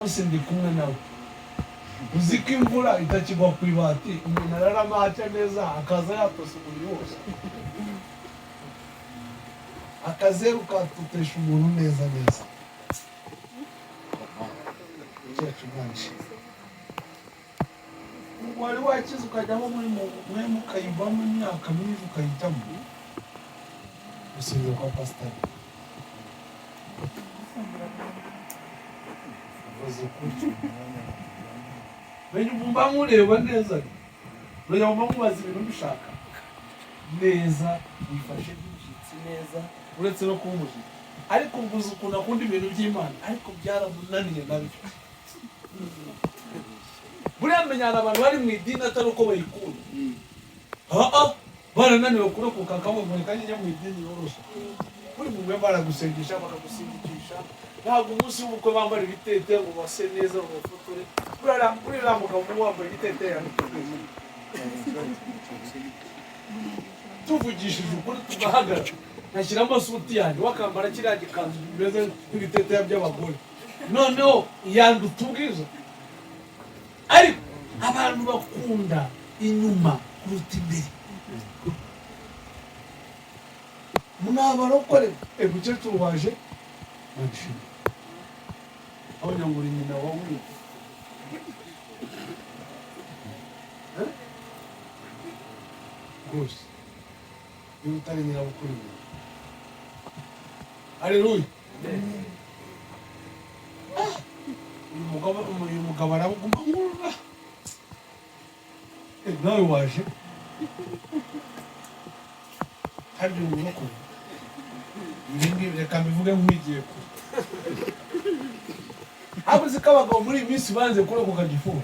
Munsi ndi kumwe nawe. Uzi ko imvura itakigwa ku ibati, umuntu ararama aca neza, akaza yatose umubiri wose, akazeru katotesha umuntu neza neza. Cyacu mwanshi wari wakize, ukajyamo muri mwe, mukayivamo imyaka myinshi, ukayijyamo gusinzira kwa pasiteri. Uvuze ukuri. Menya mba nkureba neza, menya mba nkubaza ibintu mbishaka neza, wifashe nk'umushyitsi neza, uretse no kuba umushyitsi. Ariko mbuze ukuntu akunda ibintu by'Imana, ariko byaramunaniye nabyo. Buriya menyana abantu bari mu idini atari uko bayikunda, aa barananiwe kurokoka, akavuga ngo reka njye mu idini yoroshye. Buri mugwe baragusengesha, bakagusindikisha. Ntabwo umunsi w'ubukwe bambara ibitete ngo base neza, ngo bafotore. Buriya mugabo uba wambaye ibitete yanditse, tuvugishije ukuri, tugahagarara, nkashyiramo suti yanjye, wakambara kiriya gikanzu bimeze nk'ibiteteya by'abagore, noneho yanduta ubwiza. Ariko abantu bakunda inyuma kuruta imbere. Mwabarokore, mukecuru waje manshima aho nyangura nyina wa wiwe. Eh? Rwose niba utari nyirabukuru inyuma. Haleluya! Uyu mugabo araguma nkurura. Nawe waje harya umurokore. Ibi ngibi reka mbivuge nkwigiye kure. Ariko uzi ko abagabo muri iyi minsi banze kurokoka gifuba?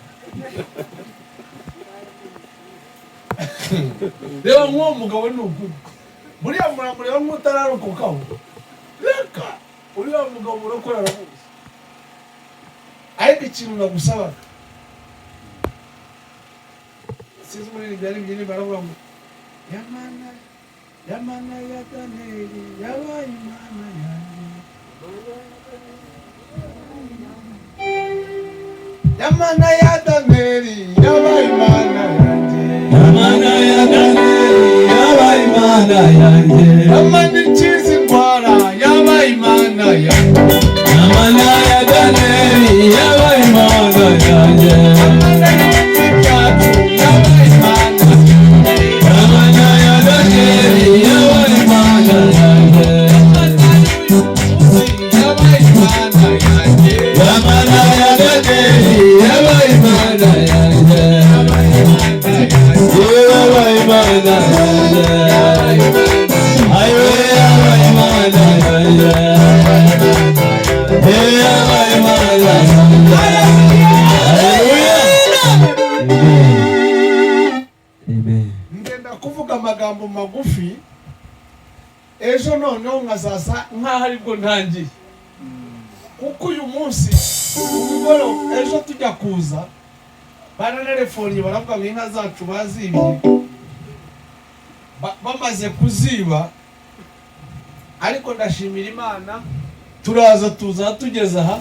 Reba nk'uwo mugabo, ni ukuri buriya muramureba nk'utararokokaho. Reka uriya mugabo murokore aramuzi. Ariko ikintu nagusabaga, sinzi, muri byari byinshi, baravuga ngo yamana, yamana ya Daniyeli yabaye Imana yanjye, yamana ya Daniyeli yabaye Imana yanjye. Yamana ya Daniyeli yabaye Imana yanjye. Yamana ikiza indwara yabaye Imana yanjye. Yamana ya Daniyeli yabaye Imana yanjye. Yamana yumva ibyacu yabaye Imana yanjye. Yamana ya Daniyeli yabaye Imana yanjye. Yamana y'uyu munsi yabaye Imana yanjye. Yamana ya Daniyeli yabaye Imana yanjye. Yabaye Imana yanjye. Yabaye Imana yanjye. Yabaye Imana. Ayiwe, yabaye Imana yanjye. Yabaye Imana yanjye. Haleluya. Amen. Ngenda kuvuga amagambo magufi, ejo noneho nkazasa nk'aho aribwo ntangiye, kuko uyu munsi umugoroba, ejo tujya kuza, baranarefonnye, baravuga ngo inka zacu bazibye. Bamaze kuziba, ariko ndashimira Imana, turaza, tuza tugeze aha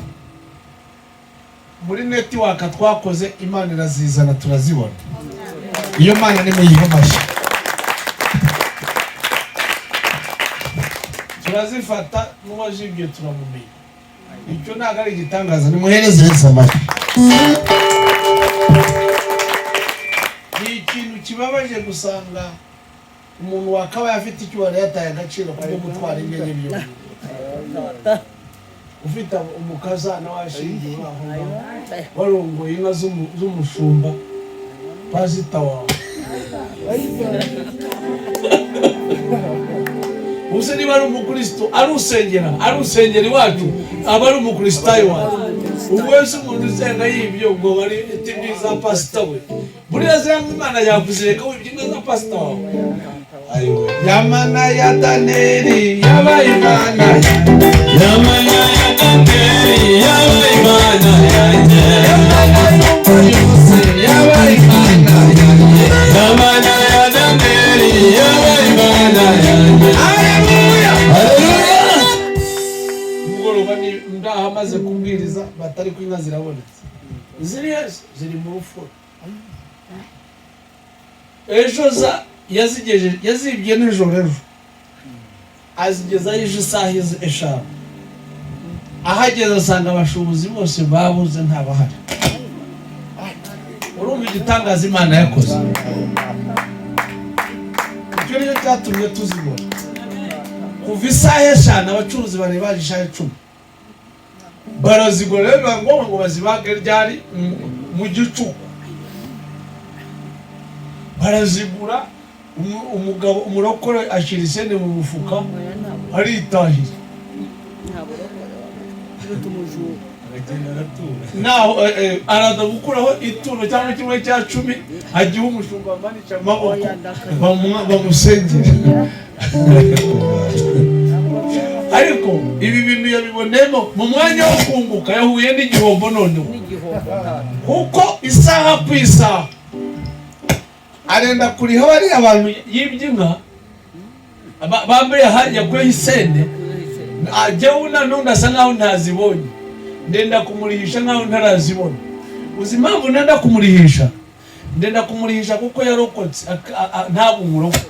muri network twakoze, Imana irazizana, turazibona. Iyo Mana nimuyihe amashyi. Turazifata, n'uwazibye turamumenya. Icyo ntabwo ari igitangaza? Nimuhereze Yesu amashyi. Ni ikintu kibabaje gusanga umuntu wakabaye afite icyubahiro yataye agaciro kubwo gutwara inka enye byombi, ufite umukazana washingiwe aho ngaho, warongoye inka z'umushumba pasita wawe. Ubuse niba ari umukristo, ari usengera iwacu, aba ari umukristo iwacu. Ubwo wese umuntu usenga yibye, ubwo bari timbi za pasita we. Buriya ziriya Imana yakuzireka wibye inka za pasita wawe? Ayiwe, yamana ya Daniyeli yabaye Imana yanjye. Yamana ya Daniyeli yabaye Imana yanjye. Yamana yumva yose yabaye Imana yanjye. Yamana ya Daniyeli yabaye Imana yanjye. Haleluya! Haleluya. Mugoroba ni ndaha, amaze kubwiriza batari ko inka ziraboneka. Ziriya ziri mu rufuro. Ejo za yazigejeje, yazibye nijoro, ejo azigezayo ejo isaha 5. Ahageze asanga abashubuzi bose babuze, ntabahari. Urumva igitangaza Imana yakoze? Icyo nicyo cyatumye tuzibona kuva isaha 5. Abacuruzi bari baje isaha 10, barazigura. Rero biba ngombwa ngo bazibage ryari? Mu gicuku barazigura. Umugabo umurokore ashyira isene mu mufuka, aritahira. Aragenda aratura. Naho araza gukuraho ituro cyangwa 1/10, agiha umushumba, amanica amaboko, bamusengera. Ariko ibi bintu yabibonemo mu mwanya wo kunguka, yahuye n'igihombo noneho, kuko isaha ku isaha arenda kuriha bariya bantu yibye inka bambaye yakuyeho isende. Ajyaho nanone asa nkaho ntazibonye, ndenda kumurihisha nkaho ntarazibona. Uzi impamvu ndenda kumurihisha? Ndenda kumurihisha kuko yarokotse, ntabwo umurokore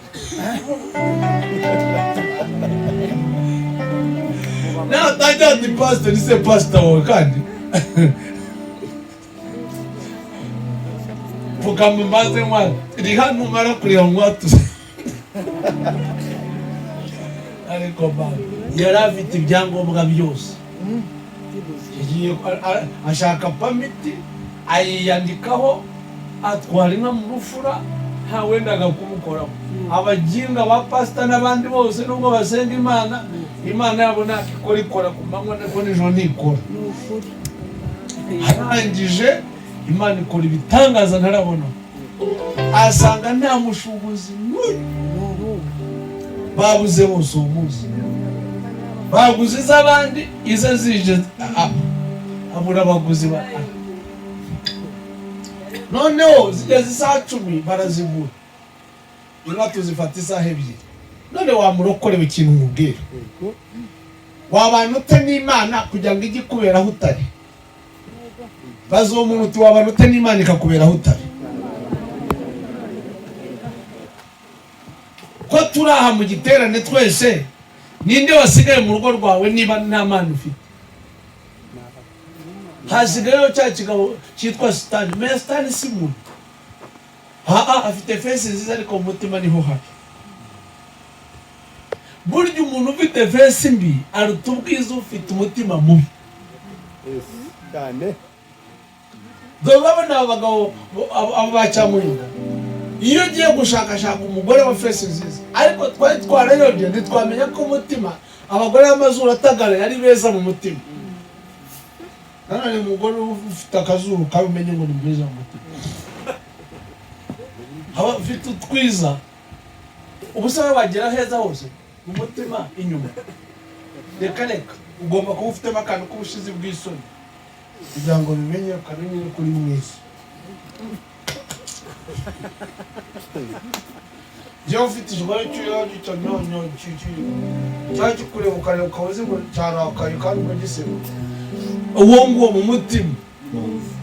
natangira ati: "Pastor se, pastor wawe." Kandi pfukama mbanze nkwa riha, numara kuriha nkwatuze. Ariko bana, yari afite ibyangombwa byose. Yagiye ashaka permit, ayiyandikaho, atwara inka mu rufura, nta wendaga kumukoraho. Abaginga ba pasita n'abandi bose, nubwo basenga Imana, Imana yabo ntabwo ikora, ikora ku manywa, ariko nijoro ntikora. Arangije Imana ikora ibitangaza ntarabona. Asanga nta mushubuzi n'uyu, babuze bose uwo munsi, baguze iz'abandi, ize zije abura abaguzi. Ba noneho zigeze isaha 10 barazigura. Inka tuzifata isaha 2. None wamurokorewe ikintu umubwira, wabana ute n'Imana kugira ngo ijye ikubera aho utari? Baza uwo muntu uti: "Wabana ute n'Imana ikakubera aho utari?" Ko turi aha mu giterane twese, ninde wasigaye mu rugo rwawe niba nta Mana ufite? Hasigayeho cya kigabo cyitwa Sitani. Meya Sitani si muntu, haa, afite face nziza, ariko mu mutima niho habi. Burya umuntu ufite face mbi aruta ubwiza ufite umutima mubi. Cyane. Dore urabona aba bagabo, abo ba Cyamuhinda, iyo ugiye gushakashaka umugore wa face nziza, ariko twari twarayobye, ntitwamenya ko umutima, abagore b'amazuru atagaraye ari beza mu mutima. Nanone umugore ufite akazuru kabi, umenye ngo ni mwiza mu mutima. Aba ufite utwiza, ubu se wagera heza hose mu mutima inyuma? Reka reka, ugomba kuba ufitemo akantu k'ubushizi bw'isoni kugira ngo bimenye, ukamenye ko uri mwiza. Njyewe ufite ikigore cy'uyo gicyo nyonyo cyangwa kikureba, ukareba ukaba uzi ngo cyarakaye kandi ubwo giseba, uwo nguwo mu mutima. Mwiza.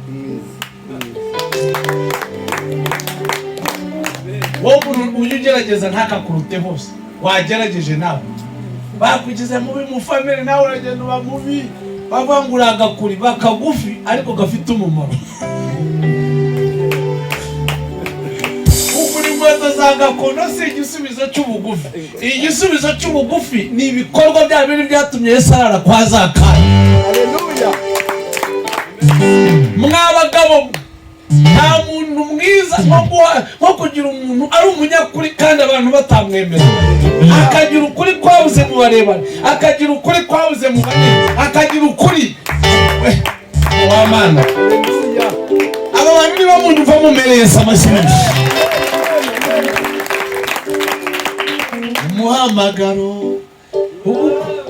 Wowe umuntu ujya ugerageza ntakakurute hose, wagerageje nawe bakugize mubi mu family, nawe uragenda uba mubi. Bavuga ngo uri agakuri bakagufi ariko gafite umumaro. Kugura inkweto za gakondo si igisubizo cy'ubugufi. Igisubizo cy'ubugufi ni ibikorwa bya bindi byatumye Yesu arara kwa Zakayo. Haleluya. Mwa bagabo mwe, nta muntu mwiza nko kugira umuntu ari umunyakuri kandi abantu batamwemera, akagira ukuri kwabuze mu barebare, akagira ukuri kwabuze mu banini, akagira ukuri wa Mana. Haleluya. Aba bantu niba munyumva, mumereye amashyi menshi. Umuhamagaro, umuhamagaro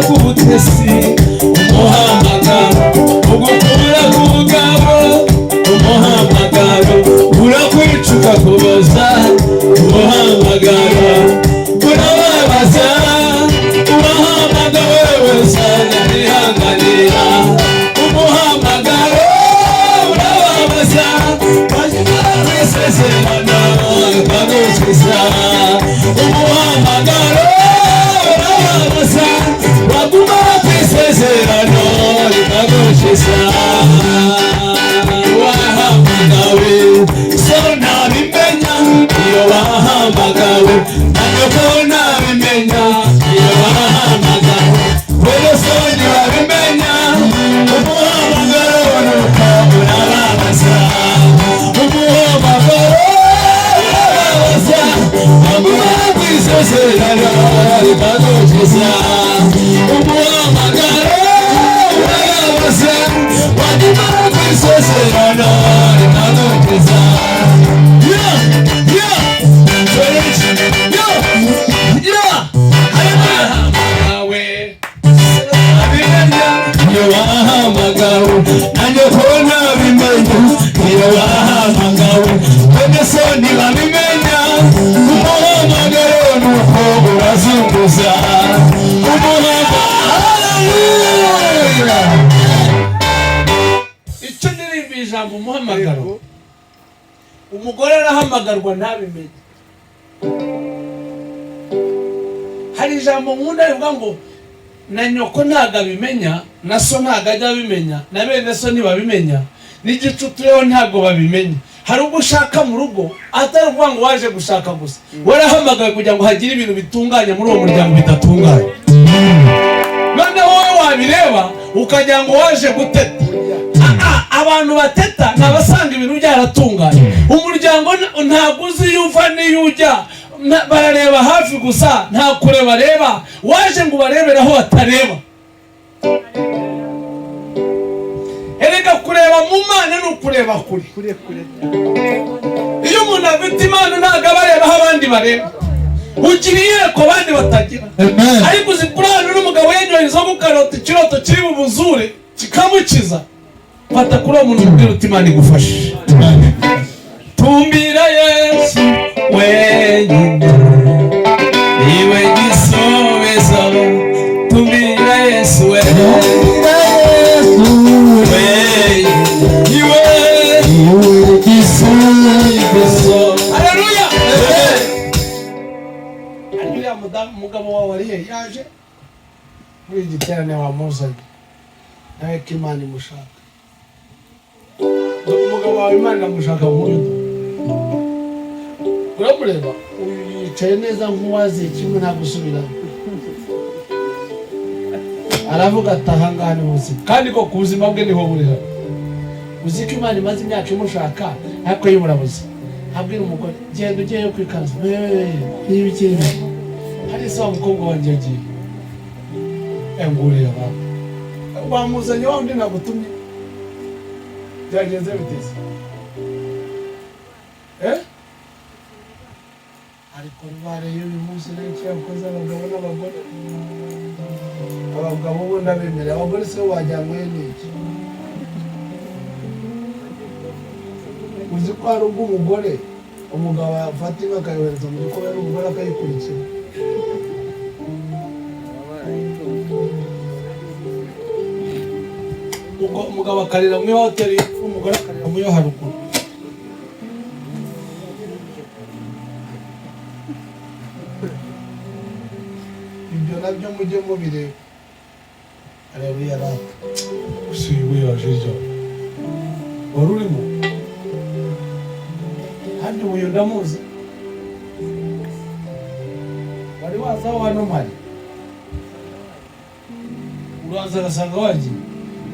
kubutesi, umuhamagaro ugukura ku bugabo, umuhamagaro urakwica ukakubaza, umuhamagaro urababaza, urahamagawe wese ntihanganira. urazunguza umuhamagaro urabaza wanyuma ku isezerano rinadukiza. Yeah, yeah, yeah, yeah. Haleluya. Iyo wahamagawe nanjye ko ntabimenye, iyo wahamagawe bene so ntibabimenya, umuhamagaro nuko urazunguza umuhamagaro. Haleluya. Icyo ndirimba ijambo umuhamagaro, umugore arahamagarwa ntabimenye. Hari ijambo nkunda rivuga ngo na nyoko ntabwo abimenya, na so ntabwo ajya abimenya, na bene so ntibabimenya, n'igicu turiho ntabwo babimenya. Hari ubwo ushaka mu rugo atari ukuvuga ngo waje gushaka gusa, warahamagawe kugira ngo hagire ibintu bitunganye muri uwo muryango bidatunganye. Noneho wowe wabireba ukagira ngo waje guteta. Abantu bateta ni abasanga ibintu byaratunganye. Umuryango ntabwo uzi iyo uva n'iyo ujya, barareba hafi gusa, nta kure bareba. Waje ngo ubarebere aho batareba. Erega kureba mu Mana ni ukureba kure. Kure kure. Iyo umuntu afite impano ntabwo aba areba aho abandi bareba. Ugira iyereko abandi batagira. Amen. Ariko uzi kurana n'umugabo yanyoye inzoga ukarota ikiroto kiri bubuzure kikamukiza. Fata kuri uwo muntu umubwire uti Imana igufashe. Tumbira Yesu wenyine, niwe gisubizo. Tumbira Yesu wenyine, niwe gisubizo. Haleluya. Ariko uriya mudamu, umugabo wawe ari he? Yaje muri iki giterane wamuzanye nawe ko Imana imushaka. Umugabo wawe Imana iramushaka nk'uyu. Uramureba uyu yicaye neza nk'uwaziye kimwe, nta gusubiramo. Aravuga ati aha ngaha ni ubuzima, kandi ko ku buzima bwe niho buri hano. Uzi ko Imana imaze imyaka imushaka ariko yiburabuze. Abwira umugore genda ugiyeyo ku ikanzu niba ikiri hari se wa mukobwa wanjye yagiye nguriya abantu wamuzanye wa undi nagutumye byagenze biteze ariko rubare y'uyu munsi n'icyo yakoze abagabo n'abagore. Abagabo bo ndabemerera, abagore se wajyanywe n'iki? Uzi ko hari ubwo umugore umugabo yafata inka akayohereza mu gikombe n'umugore akayikurikira. Ubwo umugabo akarira muri hoteli, umugore akarira muri yo haruguru. Ibyo nabyo mujye mubireba. Haleluya rata. Gusa uyu we yaje ejo wari urimo kandi uyu ndamuzi, wari waza aho hano mpari uraza agasanga wagiye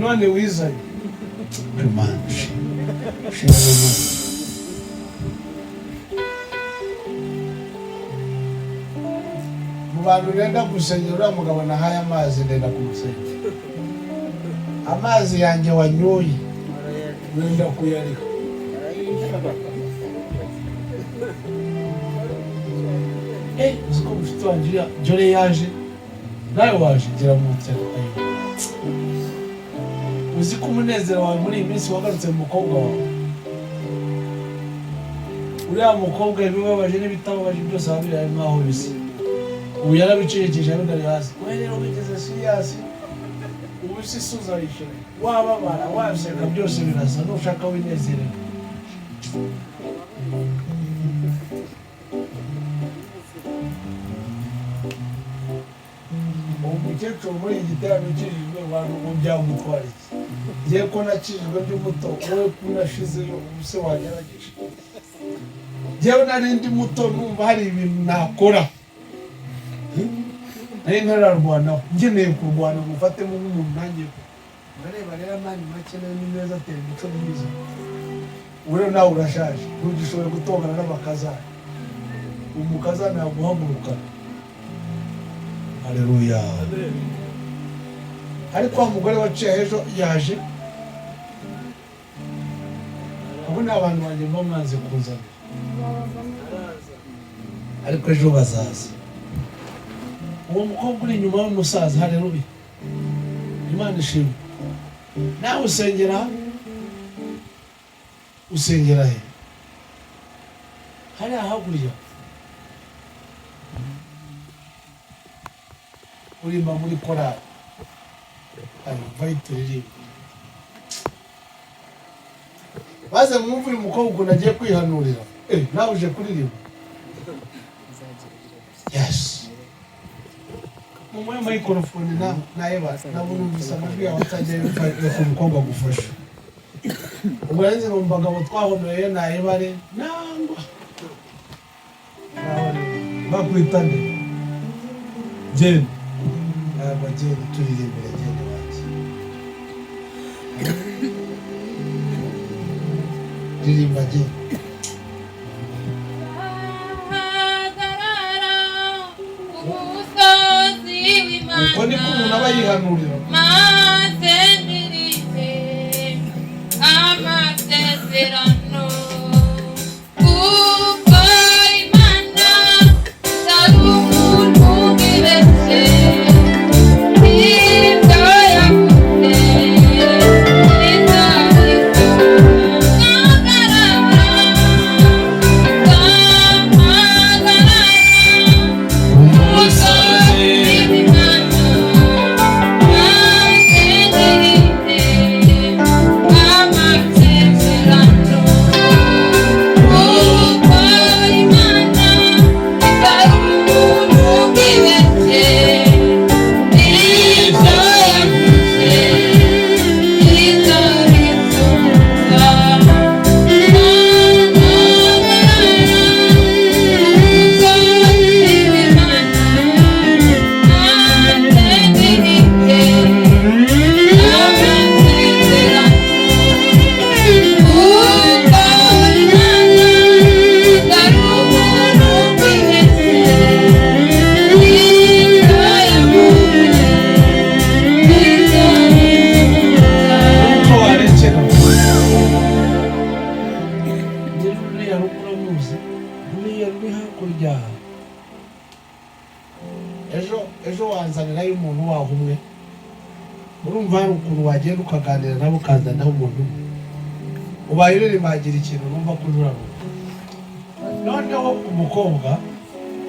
none wizanye. Imana shima Imana. Mu bantu nenda gusengera uriya mugabo nahaye amazi, ndenda kumusengera. Amazi yanjye wanyoye wenda kuyarika. Uzi ko mushiki wanjye uriya Jore yaje nawe waje gira mu nzira. Uzi ko umunezero wawe muri iyi minsi wagarutse mu mukobwa wawe. Uriya mukobwa ibibabaje n'ibitababaje byose aba biri nkaho bisa. Ubu yarabicecekesha abigari hasi. We rero wigeze siriyasi, ubu si uzayishyura. Wababara waseka byose birasa, nushaka winezererwe. Uwo mukecuru muri iki giterane ukijijwe abantu ngo byamutwara iki? Ngiye ko nakijijwe ndi muto, wowe ko unashizeyo ubu se wagerageje. Njyewe nari ndi muto numva hari ibintu nakora. Nari ntararwanaho, nkeneye kurwana ngo mfatemo nk'umuntu nanjye. Urareba rero amani make nayo ni meza, atera imico myiza. Ubu rero nawe urashaje, ntugishoboye gutongana n'abakazana. Umukazana yaguhagurukana. Haleluya. Ariko wa mugore waciye ejo yaje. Ubu ni abantu banjye mba mwanze kuzana, ariko ejo bazaza. Uwo mukobwa uri inyuma w'umusaza, haleluya, Imana ishimwe. Nawe usengera, usengera he? Hariya hakurya urimba muri korali. Vayi turirimba maze mwumve uyu mukobwa ukuntu agiye kwihanurira. Nawe uje kuririmba? Yes, mumuhe microphone. Na naye nabo numvise amajwi yawe atajya yumva. Reka umukobwa agufashe. Ubwo rero mu bagabo twahonoye nayebare nangwa bakwita nde? Jane. Ntabwo Jane, turirimbire Jane wanjye, ririmba Jane. Hagarara ku musozi w'Imana. Uko niko umuntu aba yihanurira. Maze ndirimbe amasezerano, kuko Imana itari umuntu ngo ibeshye, ibyo yavuze izabikora. Hagarara, hagarara umusozi w'Imana, maze ndirimbe amasezerano, kuko Imana itari umuntu ngo ibeshye, ibyo yavuze izabikora. Uko warekera njye, ruriya rugo uramuzi, ruriya ruri hakurya. Ejo ejo wanzanirayo umuntu waho umwe. Urumva hari ukuntu wagenda ukaganira nabo, ukazanaho umuntu umwe. Ubaye uririmba hagira ikintu numva ko ujura. Noneho umukobwa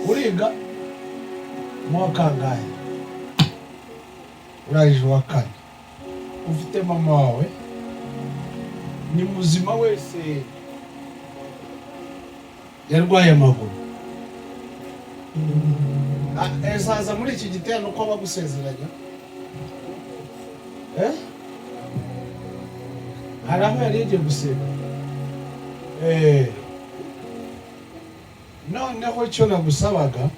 uriga mu wa kangahe? Urangije uwa kane. Ufite mama wawe ni muzima wese? Yarwaye amaguru. Ezaza muri iki giterane uko bagusezeranya. Eh? Hari aho yari yagiye gusenga. Noneho icyo nagusabaga,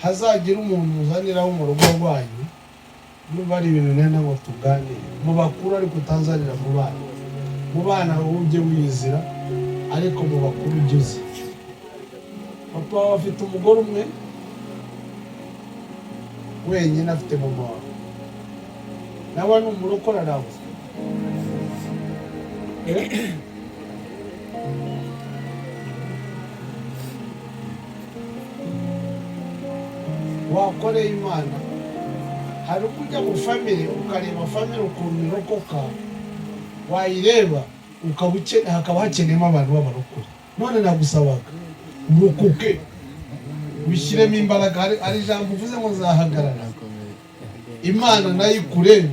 hazagira umuntu uzaniraho mu rugo rwanyu, niba ari ibintu nenda ngo tuganire mu bakuru, ariko utazanira mu bana. Mu bana wowe ujye wiyizira, ariko mu bakuru ujye uzi. Papa wawe afite umugore umwe wenyine, afite mama wawe, nawe ni umurokore arabuze. Eh? Wakoreye Imana. Hari ubwo ujya mu family ukareba family ukuntu irokoka, wayireba ukaba ukene, hakaba hakeneyemo abantu b'abarokore. None nagusabaga urokoke, wishyiremo imbaraga. Hari ijambo uvuze ngo nzahagarara, Imana nayo ikurebe.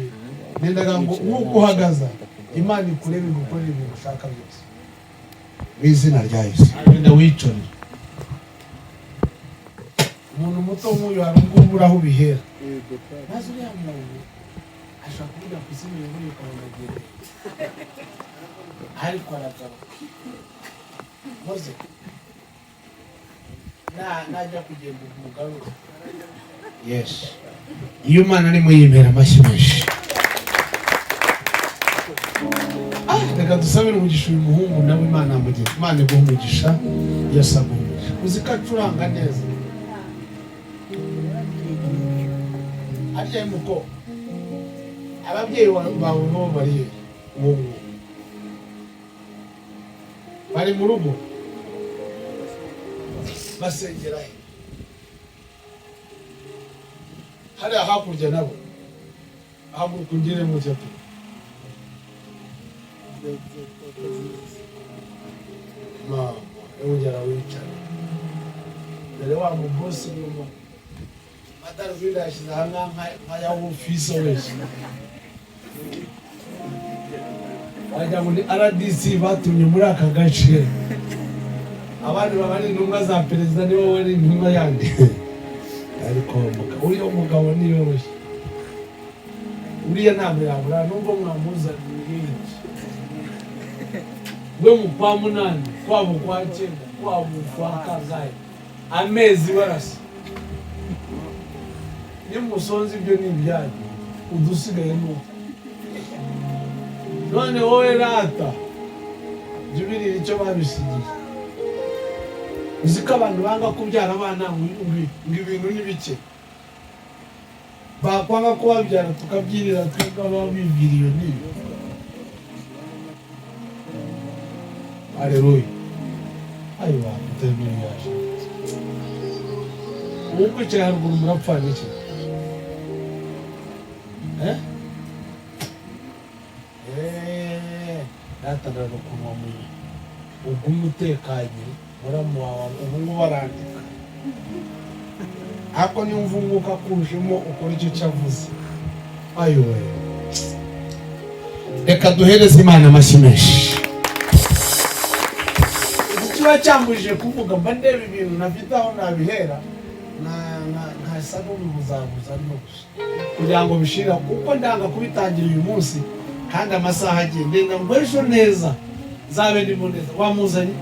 Nendaga ngo nk'uko uhagaza, Imana ikurebe, igukorere ibintu ushaka byose mu izina rya Yesu. Wenda wicorere. Umuntu muto nk'uyu hari ubwo ubura aho ubihera, maze uriya muntu ashobora kuvuga ku isi mirongo ukabona agiye, ariko aragaruka maze najya kugenda umugarura. Yes, iyo Imana arimo yimera amashyi menshi. Reka dusabire umugisha uyu muhungu nawe. Imana yamugira, Imana iguha umugisha. Yesu aguha umugisha. Uzi ko acuranga neza. Arya muko ababyeyi bawe bo bari he? Ubu ngubu bari mu rugo, basengera he? Hariya hakurya nabo, haguruka ugere mu cyato. Mama, ongera wicara dore wa mubosi nyuma amadarubindi yashyize aha ngaha nk'aya ofisa wese, wagira ngo ni RDC batumye muri aka gace. Abandi baba ari intumwa za perezida, niba wowe ari intumwa yandi. Ariko uriya mugabo niyoroshye, uriya ntabwo yabura nubwo mwamuzaniye iki. We mu kwa munani, kwaba ukwa cyenda, kwaba ukwa kangahe, amezi barasa nimusonze, ibyo ni ibyanyu, udusigaye ni uko. None wowe rata jya ubirira icyo babisigiye. Uzi ko abantu banga kubyara abana ngo ibintu ni bike, bakwanga kubabyara tukabyirira twebwe ababibwira iyo niyo. Aleluya. Ayiwa, mutemere yaje. Ubu kwicaye haruguru murapfana iki? Eh? Eh, data ukuntu wamuye ugume utekanye, muramu wawe ubu ngubu arandika, ariko niwumva umwuka akujemo ukora icyo cyavuze. Ayiwe, reka duhereze Imana amashyi menshi. Iki kiba cyambujije kuvuga, mba ndeba ibintu ntafite aho nabihera, nkasa n'ubibuzabuza arimo gusa kugira ngo bishira, kuko ndanga kubitangira uyu munsi kandi amasaha agiye. Ndenda ngo ejo neza nzabe ndimo neza. Wamuzanye?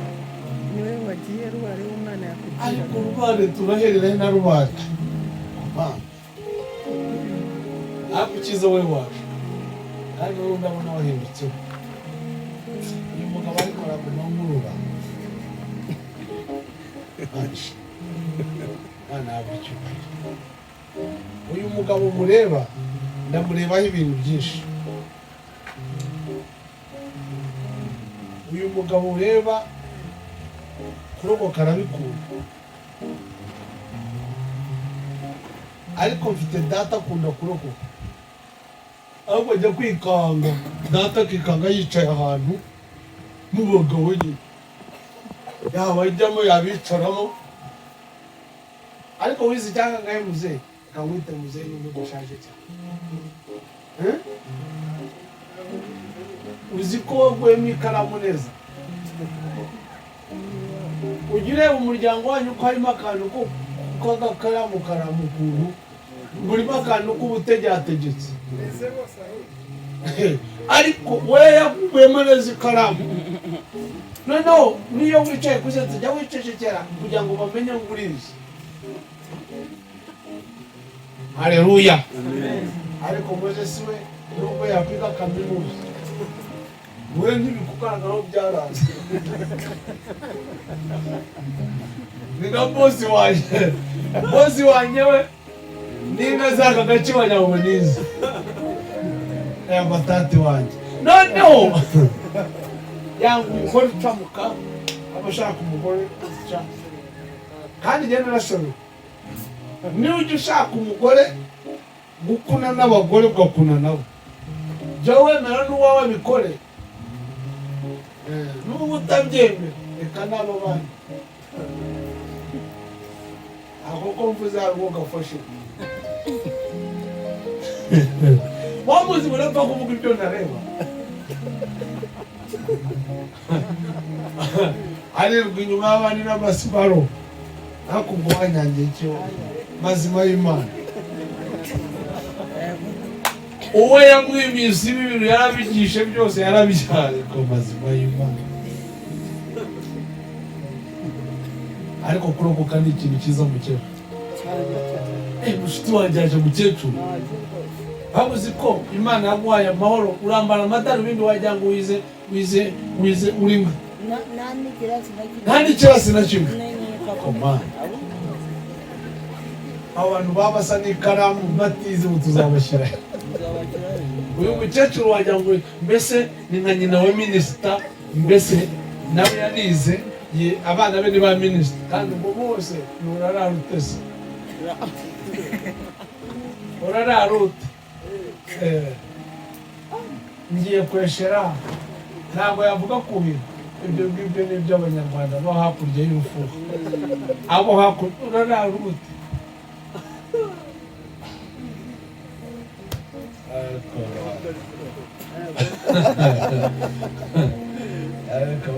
Niwe wagiye rubare w'umwana yakubwira. Ariko rubare turaherera na rubare ariko ukiza wowe waje, kandi wowe ndabona wahindutseho. Uyu mugabo ariko araguma nkurura mwana yawe icyubahiro. Uyu mugabo mureba, ndamurebaho ibintu byinshi. Uyu mugabo ureba kurokoka arabikunda, ariko mfite data akunda kurokoka, ahubwo ajya kwikanga, data akikanga yicaye ahantu mu bagabo nyine, yaba ajyamo yabicaramo. Ariko wize icyanga ngahe muzehe? Reka nkwite muzehe nubwo udashaje cyane. Uzi ko waguyemo ikaramu neza? Ujya ureba umuryango wanyu ko harimo akantu k'agakaramu karamu ukuntu, burimo akantu k'ubutegeategetse, ariko we yaguyemo neza ikaramu. Noneho niyo wicaye kuri sete jya wicecekera kugira ngo bamenye ngo urizi. Haleluya. Ariko Moses we nubwo yakwiga kaminuza, we ntibikugaragaraho byaranze. Ni nka bosi wanjye, bosi wanjye we n'inka z'aka gace banyabonizi aya matate wanjye. Noneho yanga umugore ucamuka, aba ashaka umugore uca, kandi njye narashobewe. Niba ujya ushaka umugore gukuna n'abagore ugakuna nabo, jya wemera n'uwawe abikore. N'ubu utabyemera reka n'abo bandi aho ko mvuze hari uwo gafashe wamuzi murapfa kuvuga ibyo ntareba. Arirwa inyuma y'abandi n'amasibaro, ariko ubwo wanyangiye icyo mazima y'Imana. Uwo yamwimye ibi bintu yarabigishe byose, yarabyaye ko mazima y'Imana. Ariko kurokoka ni ikintu cyiza mukecuru. Mushuti wanjye yaje mukecuru, babuze ko Imana yaguhaye amahoro, urambara amadarubindi wagira ngo wize wize wize uri nka nta n'ikirasi na kimwe. Komana Abo bantu baba basa n'ikaramu batize, ubu tuzabashyira. Uyu mukecuru wagira ngo mbese ni nka nyina wa minisita, mbese nawe yarize, abana be ni ba minisita, kandi ubwo bose ni urarara utese, urarara ute. Ngiye kweshera, ntabwo yavuga kuhira. Ibyo ngibyo ni iby'Abanyarwanda bo hakurya y'urufuha, abo hakurya. Urarara ute? Ariko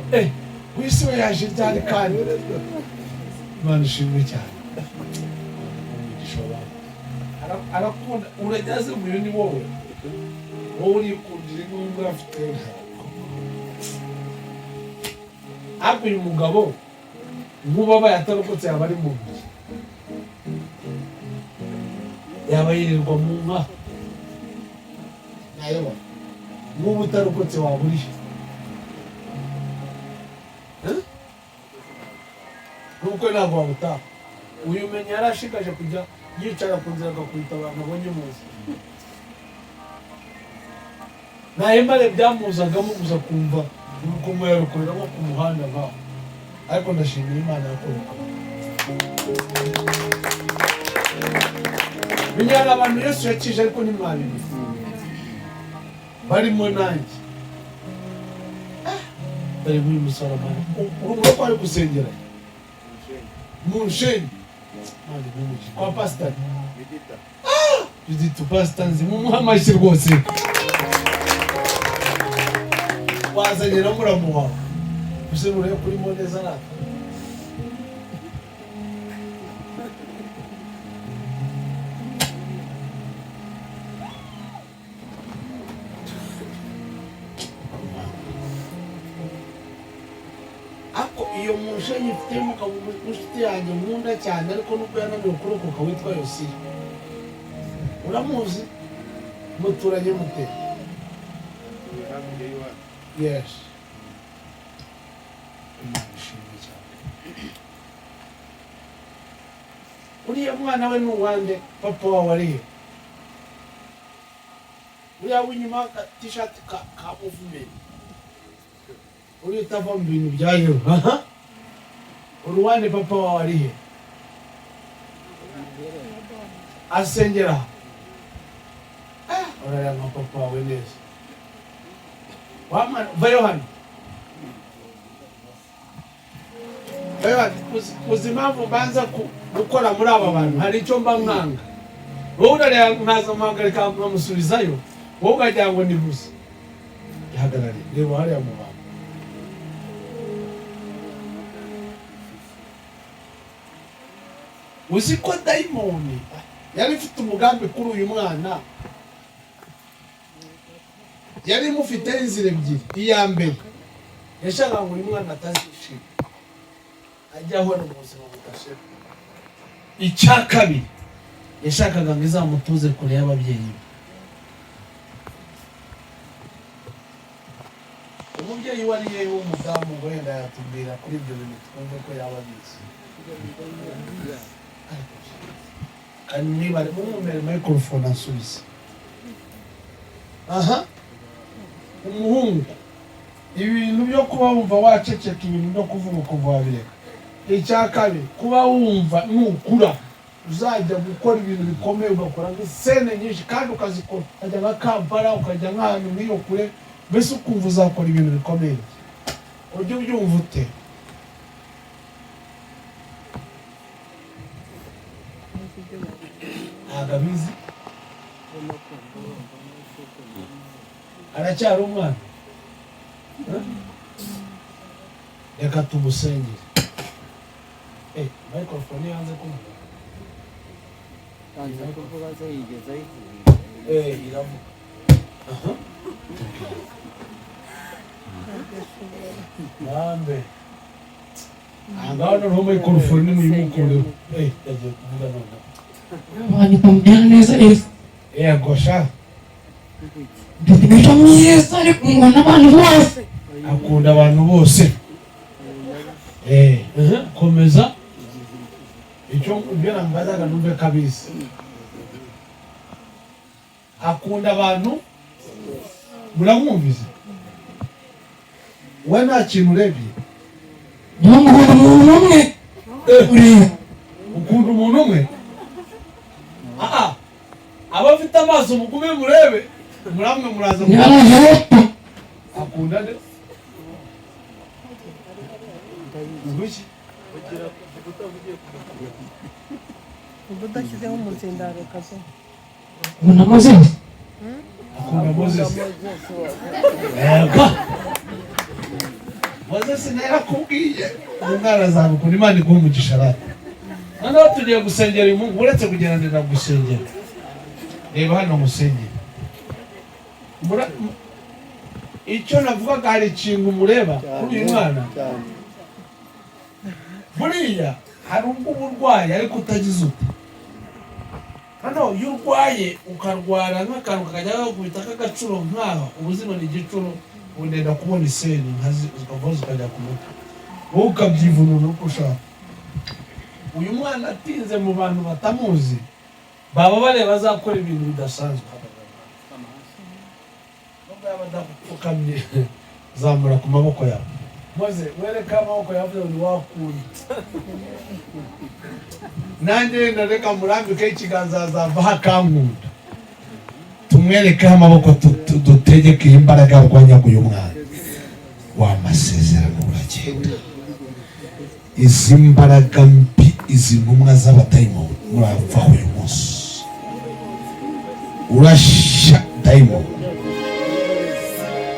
wisi we yaje ryari? Kandi Imana ishimwe cyane, umugisha wawe. Arakunda urageze uyu ni wowe, wowe urikundira n'ubwo afite. Ariko uyu mugabo nk'ubu abaye atarokotse, yaba ari mu ntoki, yaba yirirwa mu nka nayo. Nk'ubu utarokotse waba urihe? Eh? Nubwo ntabwo wabutaha. Uyu menya yari ashigaje kujya yicara ku nzira agakubita abantu abonye mu nzira. Ntahembare byamuzagamo gusa kumva urugomo yarukorera nko ku muhanda nkaho. Ariko ndashimira Imana yakuruka. Menya hari abantu Yesu yakije, ariko ntimwabimenya, barimo nanjye. Bari muri musaraba, urumva ko ari gusengera mu nshenyi. Imana iguhe kwa pasiteri Judith. Pasita nzi, mumuhe amashyi rwose. Wazanye na muramu wawe, ese nurebe kurimo neza natwe. Ariko iyo mushenyi ifite umugabo w'inshuti yanjye nkunda cyane, ariko nubwo yananiwe kurokoka, witwa Yosiya. Uramuzi? Muturanye mute? Yes, Imana ishimwe cyane. Uriya mwana we ni uwande? Papa wawe arihe? Uriya w'inyuma, tishati ka movement, uriya utava mu bintu bya joro. Aha, uruwande? Papa wawe arihe? Asengera? Ah, urareba nka papa wawe neza. Wa mwana, vayo hano, vayo hano. Uzi impamvu mbanza gukora muri aba bantu? Hari icyo mba nkanga. Wowe urareba nkaza muhagarika nkamusubizayo, wowe ukagira ngo ni gusa ihagarare. Reba hariya mu bantu. Uzi ko dayimoni yari ifite umugambi kuri uyu mwana? Yari imufite inzira ebyiri. Iya mbere, yashakaga ngo uyu mwana atazishima, ajye ahora mu buzima budashira. Icya kabiri, yashakaga ngo izamutuze kure y'ababyeyi be. Umubyeyi we ari yewe w'umudamu, ngo wenda yatubwira kuri ibyo bintu, twumve ko yaba abizi. Kandi niba mumumere microphone ansubize. Aha, umuhungu, ibintu byo kuba wumva waceceka, ibintu byo kuvuga ukumva wabireka. Icya kabiri, kuba wumva nukura uzajya gukora ibintu bikomeye, ugakora nk'iscène nyinshi kandi ukazikora, ukajya nka Kampala, ukajya nk'ahantu nk'iyo kure, mbese ukumva uzakora ibintu bikomeye, ujya ubyumva ute? Ntabwo abizi, aracyari umwana. Eh? Reka tumusengere. Microphone yanze kuvuga. Yanze kuvuga se? Yigeze ayivuga? Iravuga. Aha, nambe ahangaha noneho microphone nimuyimukureho. Yagiye kuvuga noneho. Banyita Mugiraneza Elsa. Yego sha. Mfite imico myiza ariko nkundwa n'abantu bose. Akunda abantu bose. Komeza. Icyo Ibyo namubazaga numve kabizi. Akunda abantu, muramwumvise? We nta kintu urebye. Niba ngukunda umuntu umwe uriya. Ukunda umuntu umwe? Aa, abafite amaso mugume murebe, muramwe muraza. Niba hepfo. Akunda nde? Nguki? Ubwo udashyizeho umuzindaro kazo. Nkunda Moses. Akunda Moses. Yego, Moses narakubwiye, umwana azabukunda. Imana iguha umugisha rata. Noneho tugiye gusengera uyu mungu. Uretse kugendanira gusengera, reba hano musengere. Icyo navugaga, hari ikintu mureba kuri uyu mwana. Cyane. Buriya hari ubwo uba urwaye ariko utagize ute. Hano iyo urwaye ukarwara nk'akantu kakajya kakubita k'agacuro nk'aha, ubuzima ni igicuro, wenda kubona iseri zikavaho zikajya ku mutwe, wowe ukabyivunura uko ushaka. Uyu mwana atinze mu bantu batamuzi, baba bareba azakora ibintu bidasanzwe. Nubwo yaba adapfukamye, zamura ku maboko yawe maze wereke amaboko yavuze ngo wakunda. Nanjye wenda reka murambikeho ikiganza, azavaho akankunda. Tumwerekeho amaboko, dutegeke iyi mbaraga yarwanyaga uyu mwana w'amasezerano. Uragenda, izi mbaraga mbi, izi ntumwa z'abadayimoni, muravaho uyu munsi. Urashya dayimoni,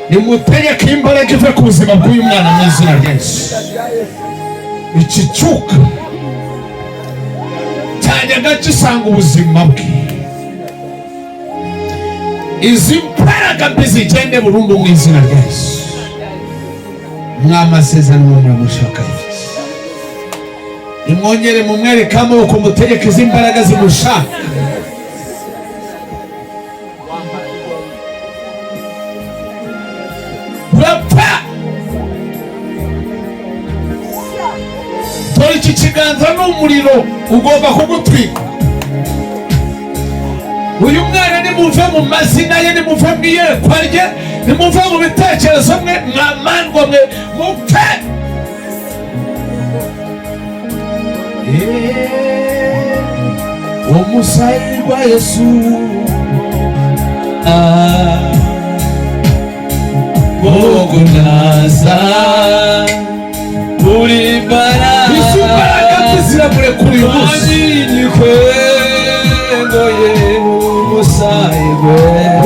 nimutegeke imbaraga ive ku buzima bw'uyu mwana mu izina rya Yesu. Iki cyuka cyajyaga gisanga ubuzima bwe, izi mbaraga mbi zigende burundu mu izina rya Yesu. Mwamasezerano, muramushaka iki? Nimwongere mumwereke amaboko, mutegeke izi mbaraga zimushaka. Urapfa! Dore iki kiganza ni umuriro, ugomba kugutwika. Uyu mwana nimuve mu mazina ye, nimuve mu iyerekwa rye, nimuve mu bitekerezo mwe, mwamandwa mwe, mupfe! Umusayirwa Yesu. Mugunaza uri mbaraga. Izi mbaraga mbi ziramurekura uyu munsi. Ngoye umusayirwe.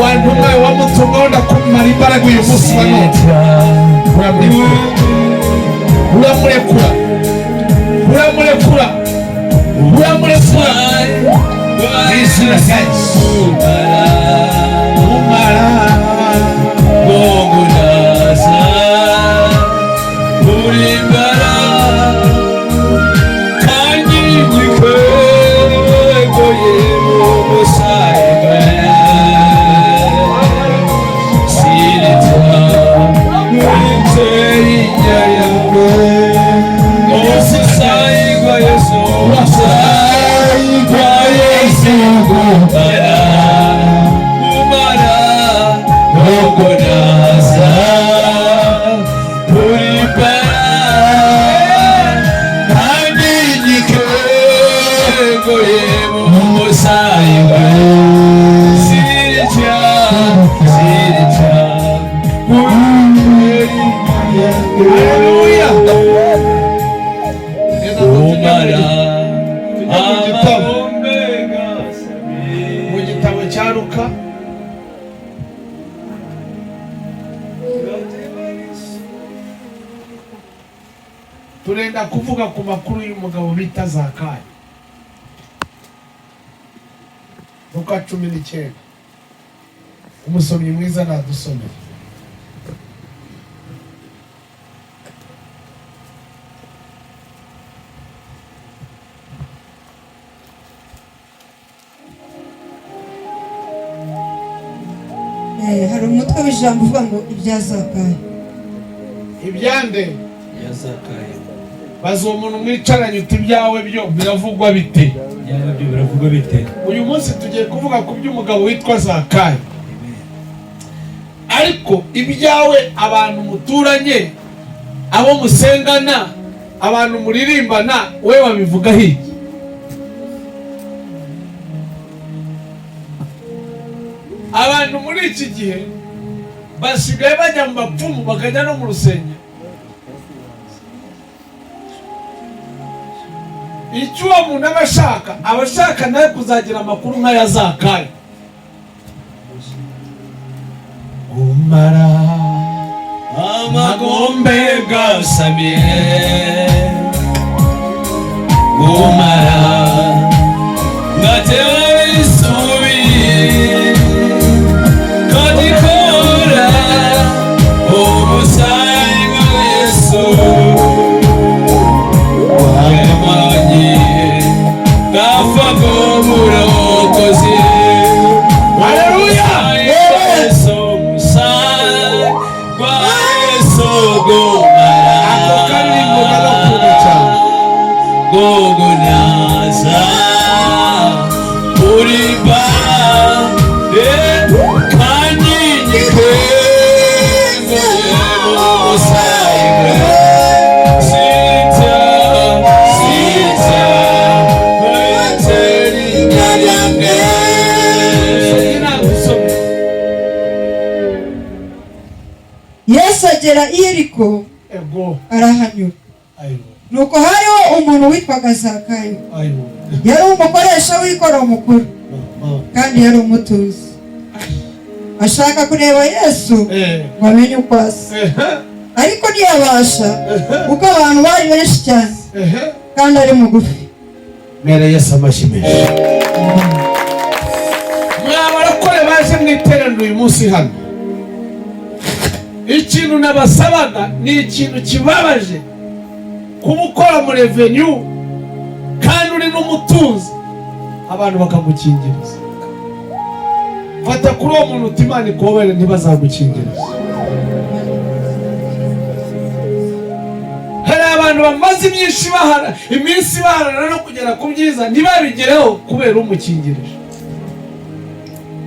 Wantu mwe wamutungaho, ndakumara imbaraga uyu munsi wa none. Uramurekura, uramurekura, uramurekura, uramurekura mu izina rya Yesu. Umara. Mugunaza uri mbaraga kandi ngoye umusayirwe sinita umusayirwa Yesu, umusayirwa Yesu, umara mugunaza uri kandi ngoye umusayirwe sinita sinita. Haleluya. Umara. Tujye mu gitabo, mu gitabo cya Luka. Turenda kuvuga ku makuru y'umugabo bita Zakayo. Luka 19, umusomyi mwiza nadusomere. Hari umutwe w'ijambo uvuga ngo ibya Zakayo. Ibyande? Yazakayo. Baza uwo muntu mwicaranye uti: "Ibyawe byo biravugwa bite?" Byaba byo biravugwa bite? Uyu munsi tugiye kuvuga ku by'umugabo witwa Zakayo, ariko ibyawe, abantu muturanye, abo musengana, abantu muririmbana, we babivugaho iki? Abantu muri iki gihe basigaye bajya mu bapfumu, bakajya no mu rusengero. Icyo uwo muntu aba ashaka, aba ashaka nawe kuzagira amakuru nk'aya Zakayo. Gumara Amagombe gasamye, gumara ngatewe isubi kadikora ubusayi bwa Yesu wamanye gafa gomurokozi. Haleluya! Yesu musayi wa Yesu gumara. Ako karirimbo ndagakunda cyane. Gogonyaza uriba kanyinyike musaiwe sita sita Usomye, nagusomye. Yesu agera i Yeriko, Ego. arahanyura. Ayiwe. Nuko hariho umuntu witwaga Zakayo, Ayiwe. yari umukoresha w'ikoro mukuru Mama. kandi yari umutuzi, ashaka kureba Yesu ngo amenye uko asa, ariko ntiyabasha kuko abantu bari benshi cyane kandi ari mugufi. Mere Yesu amashyi menshi. Mwa barokore baje mu iteraniro uyu munsi hano, ikintu nabasabaga ni ikintu kibabaje kuba ukora mu revenue kandi uri n'umutunzi, abantu bakagukingiriza. Fata kuri uwo muntu uti: "Imana ikubabare, ntibazagukingiriza." Hari abantu bamaze iminsi baharana no kugera ku byiza, ntibabigereho kubera umukingirije.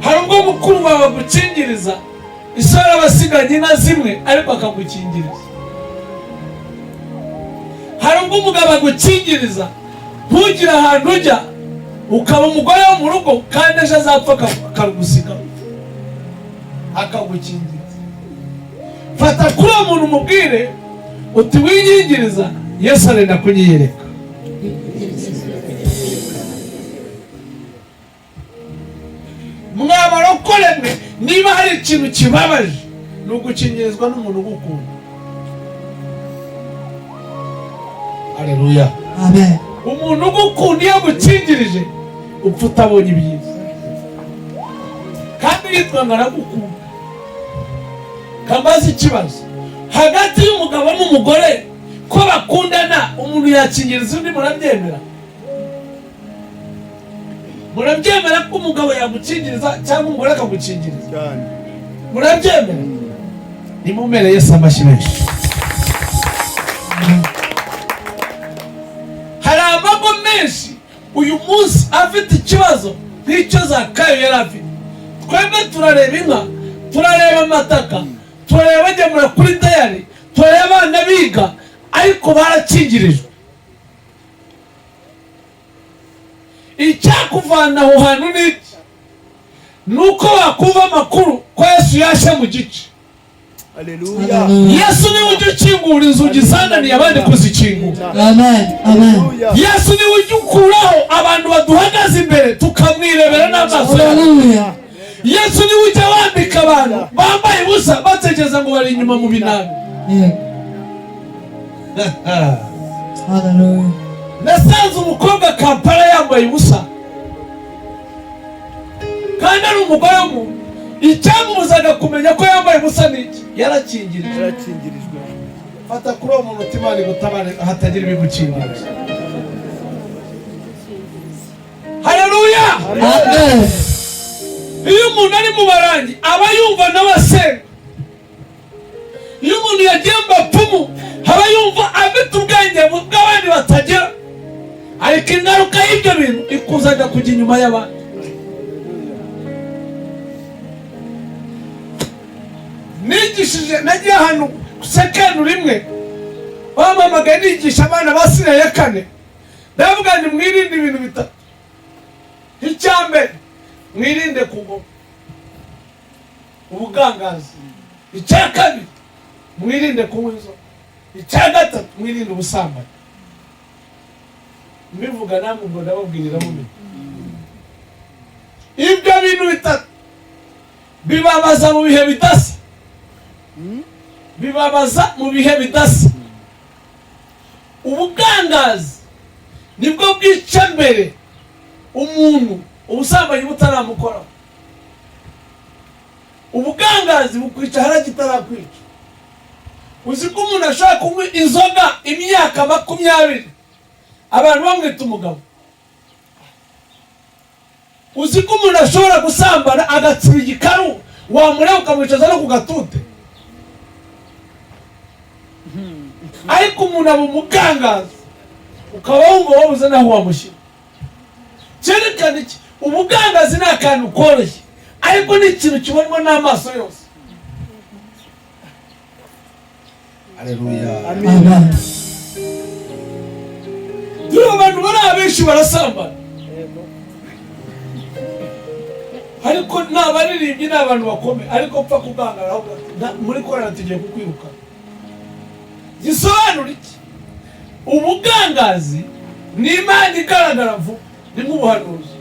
Hari ubwo mukuru wawe agukingiriza, isura abasiganye inka zimwe, ariko akagukingiriza. Hari ubwo umugabo agukingiriza, ntugire ahantu ujya, ukaba umugore wo mu rugo, kandi ejo azapfa akagusiga, akagukingiriza. Fata kuri uwo muntu umubwire uti: "Winyingiriza, Yesu arenda kunyiyereka." Mwa barokore mwe, niba hari ikintu kibabaje ni ugukingirizwa n'umuntu ugukunda. Aleluya! Amen. Umuntu ugukunda iyo agukingirije, upfa utabonye ibyiza kandi yitwa ngo aragukunda. Kambaza ikibazo: hagati y'umugabo n'umugore ko bakundana, umuntu yakingiriza undi? Murabyemera? Murabyemera ko umugabo yagukingiriza cyangwa umugore akagukingiriza? Cyane. Murabyemera? Nimumere Yesu amashyi menshi. Hari amago menshi uyu munsi afite ikibazo nk'icyo Zakayo yari afite. Twebwe turareba inka, turareba amataka, turareba bagemura kuri dairy, turareba abana biga, ariko barakingirijwe. Icyakuvana aho hantu ni iki? Ni uko wakumva amakuru ko Yesu yaje mu gice. Haleluya. Yesu niwe ujya ukingura inzugi zananiye abandi kuzikingura. Amen, amen. Haleluya. Yesu niwe ujya ukuraho abantu baduhagaze imbere, tukamwirebera n'amaso yacu. Haleluya. Yesu niwe ujya wambika abantu bambaye ubusa, batekereza ngo bari inyuma mu binani. Yego, haleluya. Nasanze umukobwa Kampala yambaye ubusa kandi ari umugore w'umuntu. Icyamubuzaga kumenya ko yambaye ubusa ni iki? Yarakingirijwe. Yarakingirijwe. Fata kuri uwo muntu uti: "Imana igutabare hatagira ibigukingiriza." Haleluya! Amen. Iyo umuntu ari mu barangi, aba yumva nawe asenga. Iyo umuntu yagiye mu bapfumu, aba yumva ameze ufite ubwenge bw'abandi batagira, ariko ingaruka y'ibyo bintu ikuzajya kujya inyuma y'abandi. Nigishije, nagiye ahantu sekendu rimwe bampamagaye, nigisha abana ba senior ya kane. Ndavuga nti: "Mwirinde ibintu bitatu. Icya mbere, mwirinde kugoma, ubugangazi. Icya kabiri, mwirinde kunywa inzoga. Icya gatatu, mwirinde ubusambanyi." Mbivuga namwe ubwo ndababwirira mumenye ibyo bintu bitatu bibabaza mu bihe bidasa, bibabaza mu bihe bidasa. Ubugangazi nibwo bwica mbere umuntu, ubusambanyi butaramukoraho. Ubugangazi bukwica haragi itarakwica. Uzi ko umuntu ashobora kunywa inzoga imyaka 20, abantu bamwita umugabo? Uzi ko umuntu ashobora gusambana agatsiba igikaru, wamureba ukamwicaza no ku gatute? Ariko umuntu aba umugangazi, ukaba wumva wabuze n'aho wamushyira. Cyerekana iki? Ubugangazi ni akantu koroshye, ariko ni ikintu kibonwa n'amaso yose. Haleluya. Amen. Turi abantu bari abenshi barasambana, ariko ni abaririmbyi, ni abantu bakomeye, ariko pfa kugangara ahubwo ati, "Muri korali tugiye kukwirukana." Gisobanura iki? Ubugangazi ni Imana igaragara vuba, ni nk'ubuhanuzi.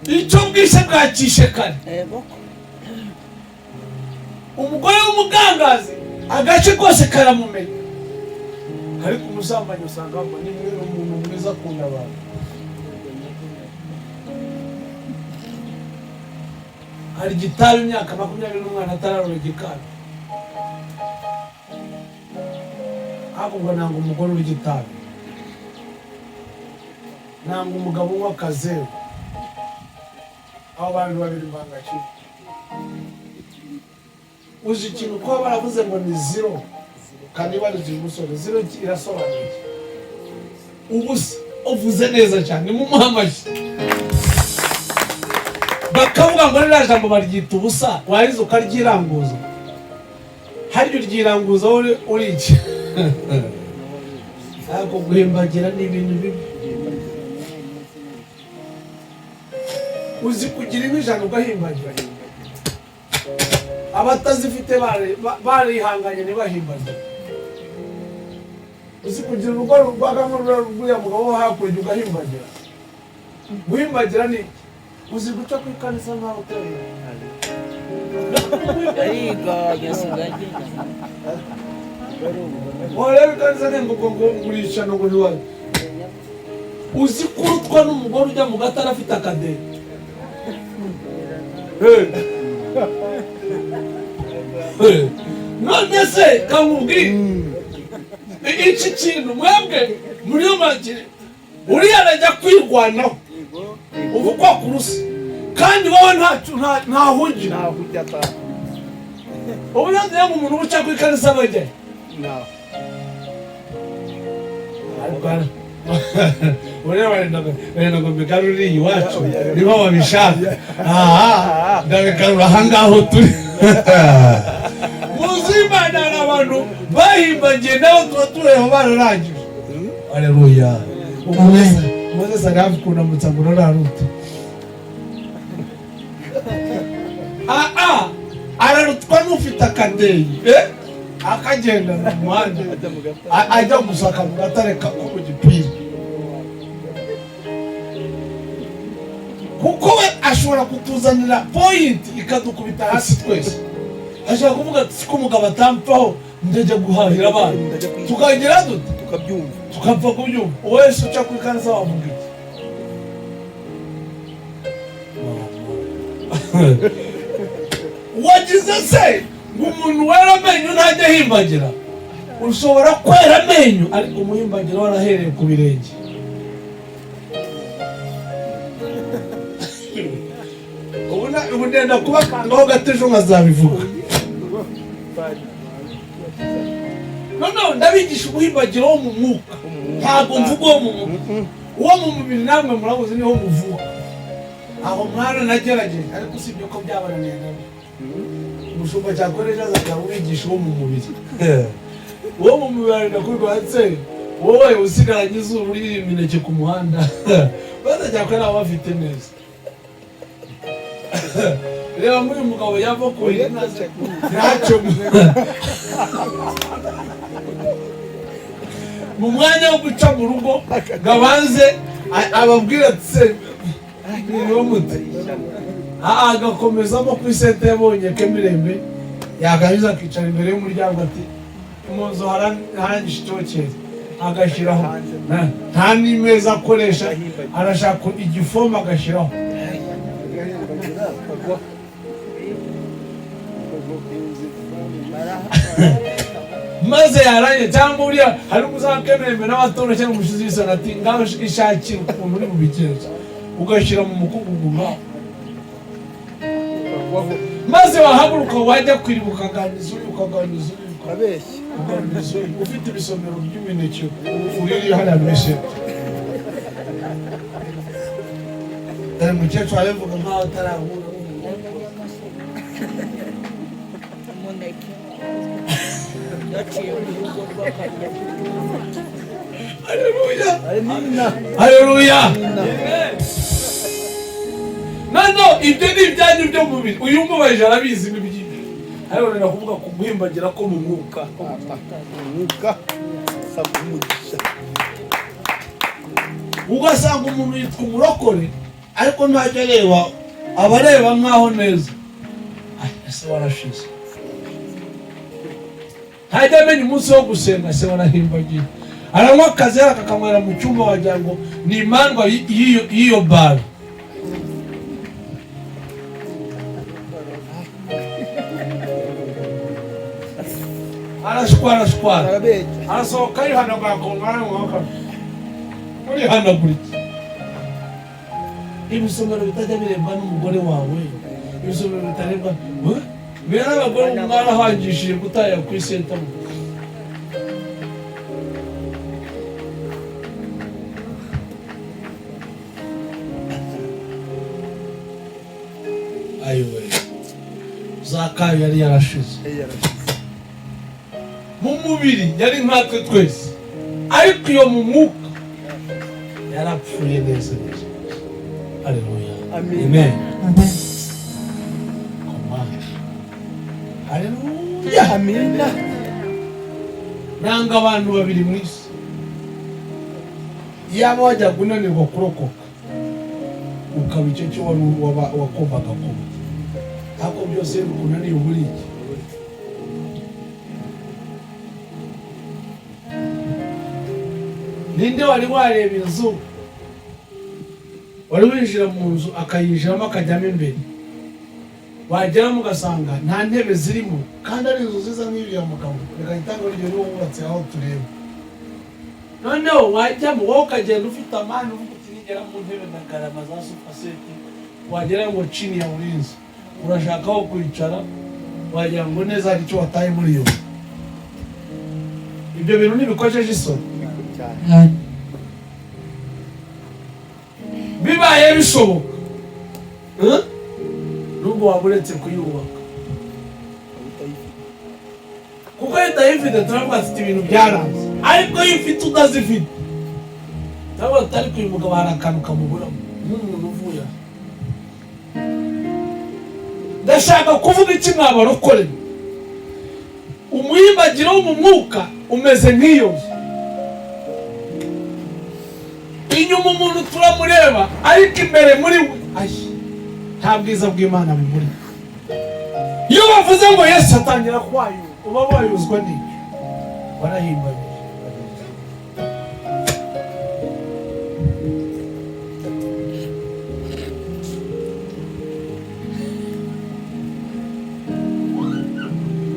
Icyo bwishe bwakishe kare. Umugore w'umugangazi agace kose karamumenya, ariko umusambanyi usanga bavuga, ni mwe umuntu mwiza, akunda abantu. Hari igitabi imyaka 21 atararura igikari, ariko ngo nanga umugore urya itabi, nanga umugabo unywa akazeru. Abo bantu babiri mbangakira. Uzi ikintu kuba baravuze ngo ni zero? Kandi barize uyu musore, zero irasobanuye iki? Ubusa. Uvuze neza cyane, mumuhe amashyi. Bakavuga ngo ririya jambo baryita ubusa, warangiza ukaryiranguza. Harya uryiranguza wowe uri iki? Ariko guhimbagira ni ibintu bibi. Uzi kugira inka 100 ugahimbagira? Abatazifite barihanganye ntibahimbagire. Uzi kugira urugo rwagamo ruriya mugabo wo hakurya ugahimbagira? Guhimbagira ni iki? Uzi guca ku ikanisa nkaho uteruye? Ariganya asigaye agenda. Wareba ikanisa ngo ngo ngurisha ngo ntiwaye. Uzi kurutwa n'umugore ujya mu gatara afite akadehe? Hey. Hey. None se kamubwire iki kintu, mwebwe muri makire uriya arajya kwirwanaho ubu ko akurusa, kandi wowe ntacyo ntaho ujya. Ntaho ujya ataha. Ubu ntabwo ngo umuntu uca ku ikanisa bajyayo. Ntaho. Ariko uriya wenda ngo mbigarure iwacu niho babishaka. Aha ndabigarura ahangaho turi muzi Imana. Hari abantu bahimbagiye, nabo tuba tureba bararangije. Aleluya. Moses ari hafi kunamutsa ngo nararuta. Aa, ararutwa n'ufite akadeyi, akagenda mu muhanda. Ajya mu gatare. Ajya gusaka mu gatare ko mu gipira, kuko we ashobora kutuzanira point ikadukubita hasi twese. Ashobora kuvuga ati: "Siko umugabo atampfaho, ndajya guhahira abana." Ndajya kwishyura. Tukagira dute? Tukabyumva. Tukapfa kubyumva. Wese uca kuri kanisa wavuga iki? Wagize se ngo umuntu wera amenyo ntajya ahimbagira? Ushobora kwera amenyo, ariko umuhimbagira warahereye ku birenge. Ubu ndenda kubakangaho gato, ejo nkazabivuga. Noneho ndabigisha umuhimbagiro wo mu mwuka, ntabwo mvuga uwo mu mubiri. Uwo mu mubiri namwe murabuzi, niho muvuka, aho mwana nagerageje, ariko usibye ko byabananiye nabyo. Umushumba cyakoresha azajya ubigisha uwo mu mubiri. Uwo mu mubiri arenda kubikora se, wowe usigaranye izuru riri imineke ku muhanda, bazajya kuri nabo bafite neza. Reba nk'uyu mugabo yava ku ntacyo mu mwanya wo guca mu rugo ngo abanze ababwire ati se niwo muti, agakomezamo ku isente yabonye ke mirembe, yakanyuza akicara imbere y'umuryango ati mu nzu harangije icyokere, agashyiraho nta n'imeza akoresha, arashaka igifomu agashyiraho. Maze yarangiye cyangwa uriya hari uzakemerembe n'abatora cyangwa umushizi w'isoni ati ngaho ishakira ukuntu uri bubigenza, ugashyira mu mukungugu ngaho, maze wahaguruka wajya kwiriba ukaganiriza uyu, ukaganiriza uyu, ukaganiriza uyu, ufite ibisomero by'imineke uriri hariya muri senta. Dore mukecuru arabivuga nkaho atarahura. Haleluya, haleluya. Nano ibyo ni ibyanyu byo mu mubiri, uyu umubajije arabizi ni byinshi, ariko nenda kuvuga ku guhimbagira ko mu mwuka. Ugasanga umuntu yitwa umurokore ariko ntajya areba, aba areba nkaho neza ese warashize, ntajya amenya umunsi wo gusenga, se warahimbagiye, aranywa akazera akakanywera mu cyumba wagira ngo ni imandwa y'iyo bara. Arashwara shwara, arasohoka yihanagura ku mwanya mwaka urihanagura iki. Ibisomero bitajya birebwa n'umugore wawe, ibisomero bitarebwa mbere n'abagore mwarahangishije gutaya ku isenta. Ayiwe, Zakayo yari yarashize mu mubiri, yari nkatwe twese, ariko iyo mu mwuka yarapfuye neza neza. Haleluya, amen. Haleluya, amina. Nanga abantu babiri mu isi, yaba wajya kunanirwa kurokoka ukaba icyo cyo wakombaga kuba, ariko byose bikunaniye uburi iki. Ninde wari wareba inzu, wari winjira mu nzu akayinjiramo akajyamo imbere, wageramo ugasanga nta ntebe zirimo kandi ari inzu nziza nk'iriya mugabo, reka itanga urugero wubatse aho tureba. Noneho wajyamo wowe ukagenda ufite amani uvuga uti nigera mu ntebe ndagarama za sofaseti, wagera ngo chini ya ulinzi urashaka aho kwicara, wagira ngo neza hari icyo wataye muri yo. Ibyo bintu ntibikojeje isoni. Bibaye bishoboka nubwo waba uretse kuyubaka, kuko iyo utayifite turavuga ati ibintu byaranze, ariko iyo ufite utazifite turavuga ati ariko uyu mugabo hari akantu kamuburamo nk'umuntu uvuye aha. Ndashaka kuvuga iki mwabarokore, umuhimbagiro wo mu mwuka umeze nk'iyo nzu. Inyuma umuntu turamureba, ariko imbere muri we nta bwiza bw'Imana bumuri. Iyo bavuze ngo Yesu atangira kwayura, uba wayuzwa n'icyo warahimbagiye.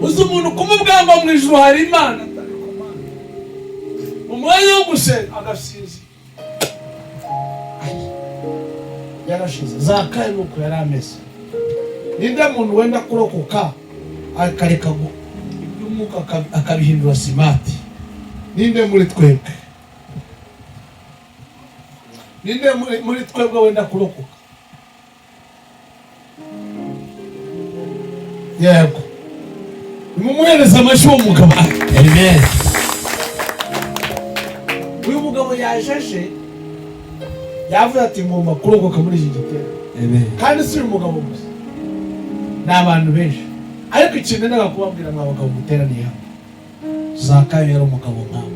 Uzi umuntu kumubwira ngo mu ijuru hari Imana, mu mwanya wo gusenga agasinzira, yarashize. Zakayo nuko yari ameze. Ninde muntu wenda kurokoka akareka bw'umwuka akabihindura simati. Ninde muri twebwe, ninde muri twebwe wenda kurokoka? Yego, nimumuhereze amashyi uwo mugabo. Amen. Uyu mugabo yajeje yavuze ati ngomba kurokoka muri iki gitero. Amen. Kandi si uyu mugabo gusa, ni abantu benshi. Ariko ikintu nenda kubabwira mwa bagabo muteraniye hano, Zakayo yari umugabo nkawe,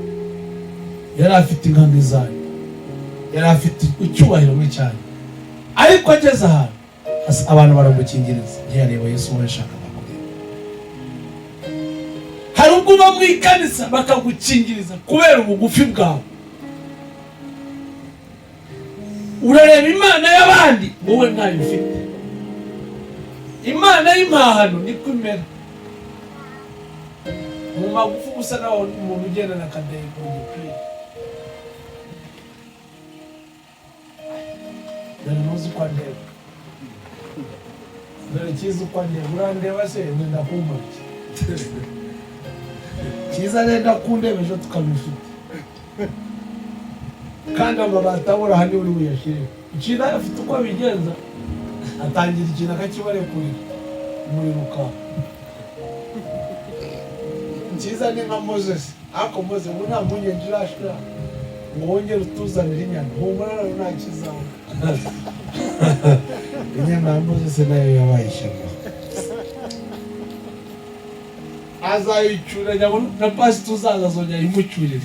yari afite inka nk'izanyu, yari afite icyubahiro nk'icyanyu, ariko ageze ahantu abantu baramukingiriza, ntiyareba Yesu uwo yashakaga kureba. Hari ubwo uba mu ikanisa bakagukingiriza kubera ubugufi bwawe, urareba imana y'abandi wowe ntayo ufite. Imana y'impahano niko imera, mu magufa usa naho umuntu ugendana akadeyi ku gipira. Dore ntuzi uko andeba, dore cyiza uko andeba, urandeba se wenda kumbona iki cyiza nenda kundeba ejo tukabifite, kandi amabati abura aha niwe uri buyashyire. Icyiza afite uko abigenza, atangira ikintu akakibarekurira umuriro ukaka. Cyiza ni nka Moses, ariko Moses ubu nta mpungenge urashira ngo wongere utuzanire inyana, humura nawe nta kizaba. Inyana ya Moses nayo yabaye ishyano, azayicyura na pasita uzaza azongera ayimucyurire.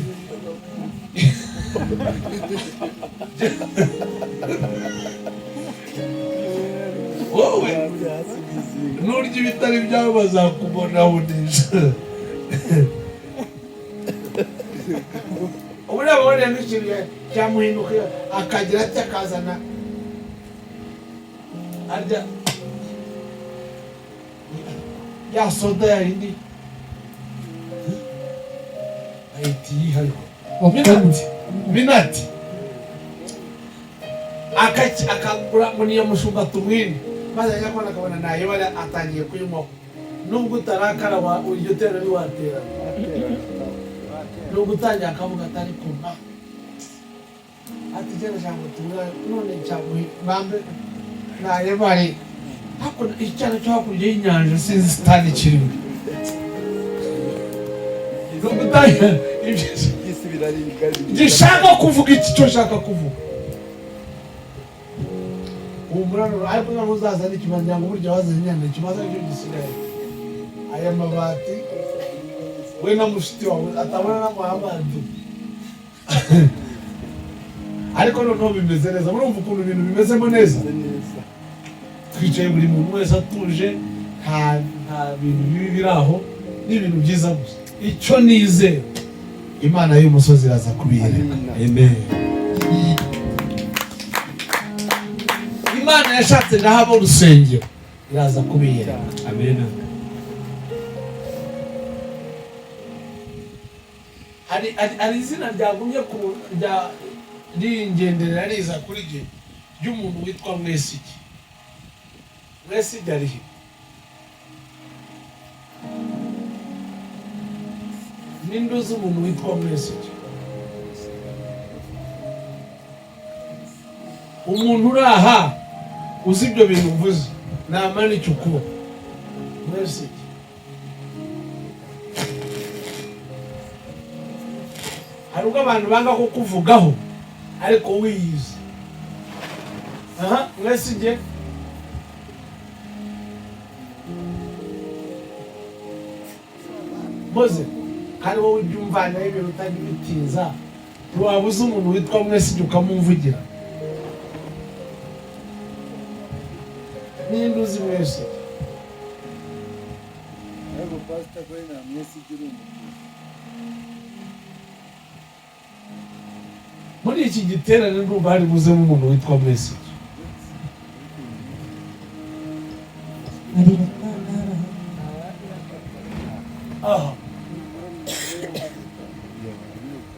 Wowe nurya ibitari byawe bazakubonabonesha. Ubu nababoneye nk'ikintu cyamuhinduka akagira ati akazana arya ya soda yayindi ayita iyihariko minati akagura ngo niyo mushumba tumwine, maze ajya kubona akabona nayibara atangiye kuyinywaho. Nubwo utarakaraba iryo tera ntiwaterana, nubwo utangiye akavuga atari kuma ati genda cyangwa tumwine none cyamuhe bambe nayibare. Hakuno icyana cyo hakurya y'inyanja sinzi sitani kirimo. Nubwo utangiye gishaka kuvuga iki cyo nshaka kuvuga umurano, ariko ntabwo uzazana ikibanza ngo burya wazanye inyana, ikibanza cyo gisigaye aya mabati we na mushiti wawe atabona n'amabati. Ariko noneho bimeze neza, murumva ukuntu ibintu bimezemo neza. Twicaye buri muntu wese atuje, nta bintu bibi biri aho, ni ibintu byiza gusa. Icyo nizera, Imana y'umusozi iraza kubiyereka. Amen. Imana yashatse ndahaba urusengero, iraza kubiyereka. Amen. Hari izina ryagumye ku rya ringenderera riza kuri jye ry'umuntu witwa Mwesigye. Mwesigye ari he? Ninde uzi umuntu witwa Mwesigye? Umuntu uri aha uzi ibyo bintu mvuze namanike ukuboko. Mwesigye hari ubwo abantu banga kukuvugaho ariko wiyizi. Aha, Mwesigye Mose, kandi wowe ujya umvanaho ibintu utajya ubitinza, ntiwabuze umuntu witwa Mwesigye ukamumvugira. Ninde uzi Mwesigye? Ariko pastor ko nta Mwesigye uri umukristo. Muri iki giterane ndumva hari buzemo umuntu witwa Mwesigye. Aha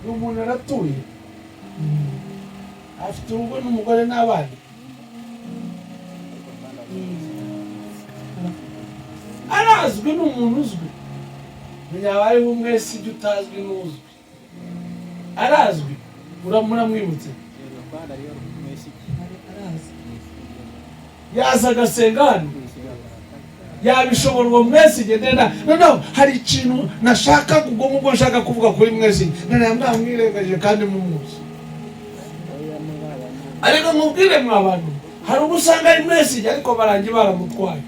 ni umuntu aratuye, afite urugo n'umugore n'abana, arazwi, ni umuntu uzwi. Munyabayeho umwesigi utazwi n'uzwi. Arazwi, muramwibutse. Yaza agasenga hano, yabishobora uwo mwesige. Ndenda noneho hari ikintu nashaka, ubwo ngubwo nshaka kuvuga kuri mwesige, none mwamwirengagije kandi mumuzi. Ariko nkubwire mwa bantu, hari ubwo usanga ari mwesige ariko barangi baramutwaye.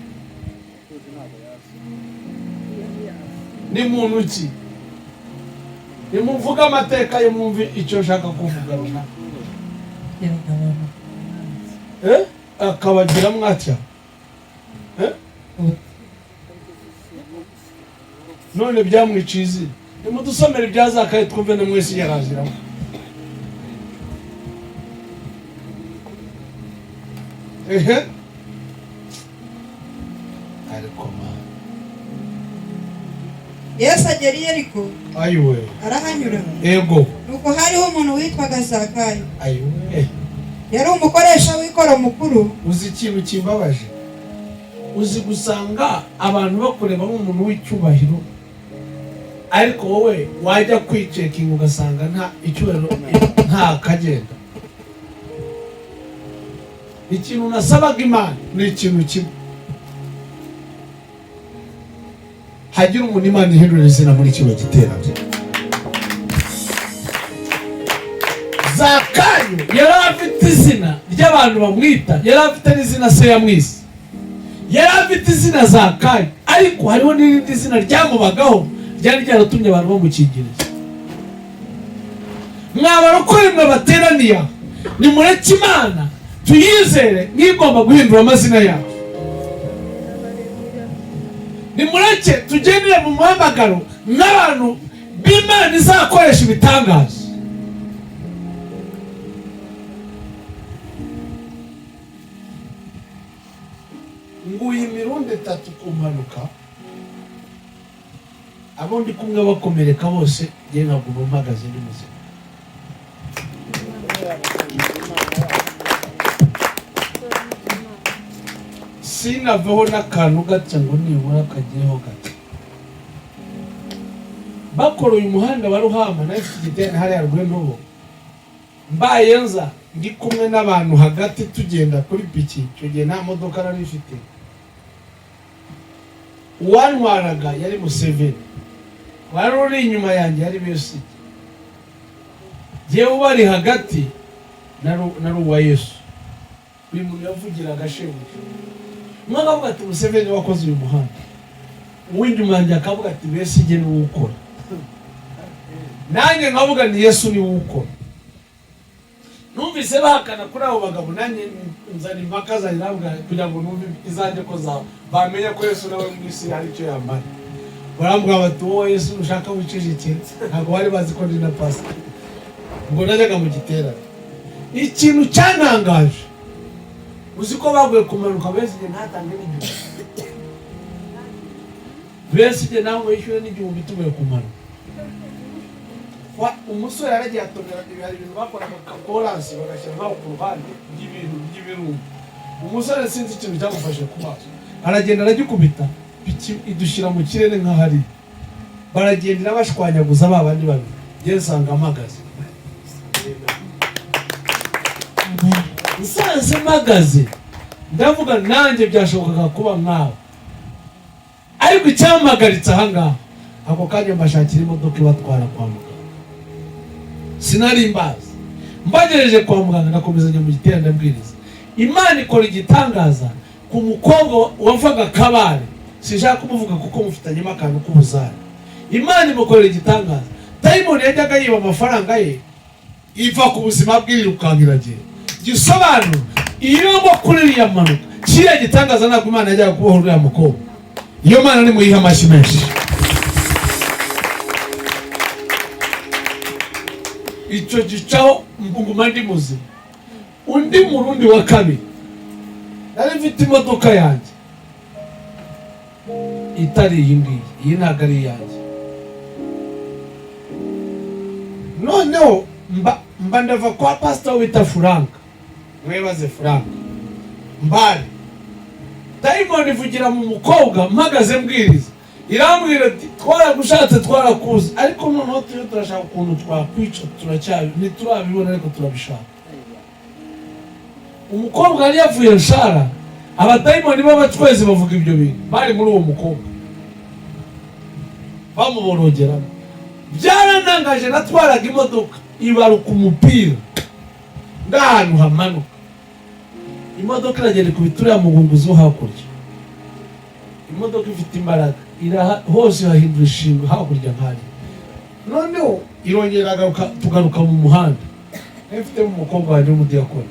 Ni muntu ki? Nimuvuge amateka ye mwumve icyo nshaka kuvuga runaka. Akabagira mwatya. None byamwiciye izina. Nimudusomere ibya Zakayo twumve na mwese yaraziramo. Ehe, ariko ma Yesu agera i Yeriko, ayiwe, arahanyura. Ego. Nuko hariho umuntu witwaga Zakayo, Ayiwe. yari umukoresha w'ikoro mukuru. Uzi ikintu kimbabaje? Uzi gusanga abantu bakureba nk'umuntu w'icyubahiro, ariko wowe wajya kwicekinga ugasanga nta icyubahiro, nta kagenda. Ikintu nasabaga Imana ni ikintu kimwe: hagira umuntu Imana ihindura izina muri kino giterane. Zakayo yari afite izina ry'abantu bamwita, yari afite n'izina se yamwise, yari afite izina Zakayo, ariko hariho n'irindi zina ryamubagaho ryari ryaratumye abantu bamukingiriza. Mwa barokore mwe bateraniye aha, nimureke Imana tuyizere nk'igomba guhindura amazina yacu. Nimureke tugendere mu muhamagaro nk'abantu b'Imana izakoresha ibitangaza. Nguye imirundi itatu ku mpanuka, abo ndi kumwe bakomereka bose, njye nkaguma mpagaze ndi muzima. Sinaveho n'akantu gatya ngo nibura kagiyeho gato. Bakora uyu muhanda wa Ruhama, nayo ifite igiterane hariya Rwentobo, mbaye nza ndi kumwe n'abantu hagati tugenda kuri piki, icyo gihe nta modoka nari mfite. Uwantwaraga yari Museveni, wari uri inyuma yanjye yari Besigye, jyewe ubari hagati nari uwa Yesu. Uyu muntu yavugiraga shebuja, umwe akavuga ati Museveni wakoze uyu muhanda, uw'inyuma yanjye akavuga ati Besigye niwe uwukora, nanjye nkavuga ni Yesu niwe uwukora. Numvise bahakana kuri abo bagabo, nanjye nzana impaka zanjye navuga kugira ngo numve izanjye ko zaba bamenye ko Yesu nawe mu isi hari icyo yamara. Barambwira bati wowe Yesu ushaka wicecekere, ntabwo bari bazi ko ndi na pastor. Ubwo najyaga mu giterane, ikintu cyantangaje, uzi ko baguye kumanuka Besigye ntatange n'igihumbi, Besigye nawe yishyure n'igihumbi tuvuye kumanuka. Umusore yaragiye atomera hari ibintu bakoraga kakoransi bagashyira nkaho ku ruhande by'ibintu by'ibirungo. Umusore sinzi ikintu cyamufashe ku maso, aragenda aragikubita, idushyira mu kirere nk'ahari, baragendera bashwanyaguza ba bandi babiri, njye nsanga mpagaze. Nsanze mpagaze ndavuga nanjye byashobokaga kuba nkawe, ariko icyampagaritse aha ngaha ako kanya mbashakira imodoka ibatwara kwa muganga. Sinari mbazi, mbagejeje kwa muganga ndakomeza njya mu giterane ndabwiriza. Imana ikora igitangaza ku mukobwa wavaga Kabare, sinshaka kumuvuga kuko mufitanyemo akantu k'ubuzare. Imana imukorera igitangaza. Dayimoni yajyaga yiba amafaranga ye, iva ku buzima bwe irirukanka iragenda. Gisobanura iyo ngo kuri iriya mpanuka, kiriya gitangaza ntabwo Imana yajyaga kubohora uriya mukobwa. Iyo Mana nimuyihe amashyi menshi. Icyo gicaho nguma ndi muzima. Undi murundi wa kabiri, nari mfite imodoka yanjye itari iyi ngiyi, iyi ntabwo ari iyanjye. Noneho mba ndava kwa pastor wita Frank, mwebaze Frank mbari, dayimoni ivugira mu mukobwa mpagaze mbwiriza, Irambwira ati twaragushatse twarakuzi, ariko noneho turiyo turashaka ukuntu twakwica, turacyabi ntiturabibona ariko turabishaka. Umukobwa yari yavuye nshara, abadayimoni b'abacwezi bavuga ibyo bintu bari muri uwo mukobwa bamuborogeramo. Byaranangaje, natwaraga imodoka ibaruka umupira ndahantu hamanuka, imodoka iragenda ikubita uriya mugunguzi wo hakurya. Imodoka ifite imbaraga iraha hose hahindura ishinga hakurya nkari, noneho irongera agaruka, tugaruka mu muhanda. Nari mfitemo umukobwa wanjye w'umudiyakoni.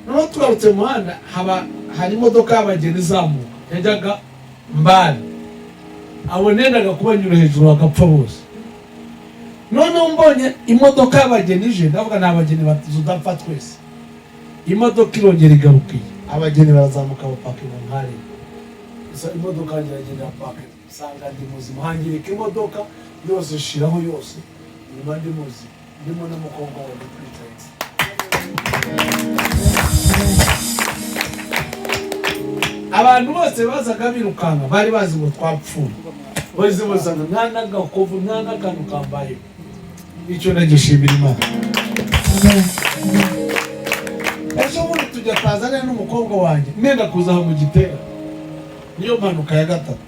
Noneho tugarutse mu muhanda, haba hari imodoka y'abageni izamuka yajyaga Mbale, abo nendaga kubanyura hejuru bagapfa bose. Noneho mbonye imodoka y'abageni ije, ndavuga ni abageni tudapfa twese. Imodoka irongera igarukiye, abageni barazamuka bapakira nkari. Gusa imodoka yanjye iragenda irapakira, nsanga ndi muzima, hangirika imodoka yose ishiraho yose, nyuma ndi muzima, ndimo n'umukobwa wanjye twicaye. Abantu bose bazaga birukanka bari bazi ngo twapfuye, bazi basanga nta n'agakovu nta n'akantu kambayeho. Icyo ndagishimira Imana. Ejo bundi tujya Tanzania n'umukobwa wanjye, nenda kuza aha mu gitera, niyo mpanuka ya gatatu.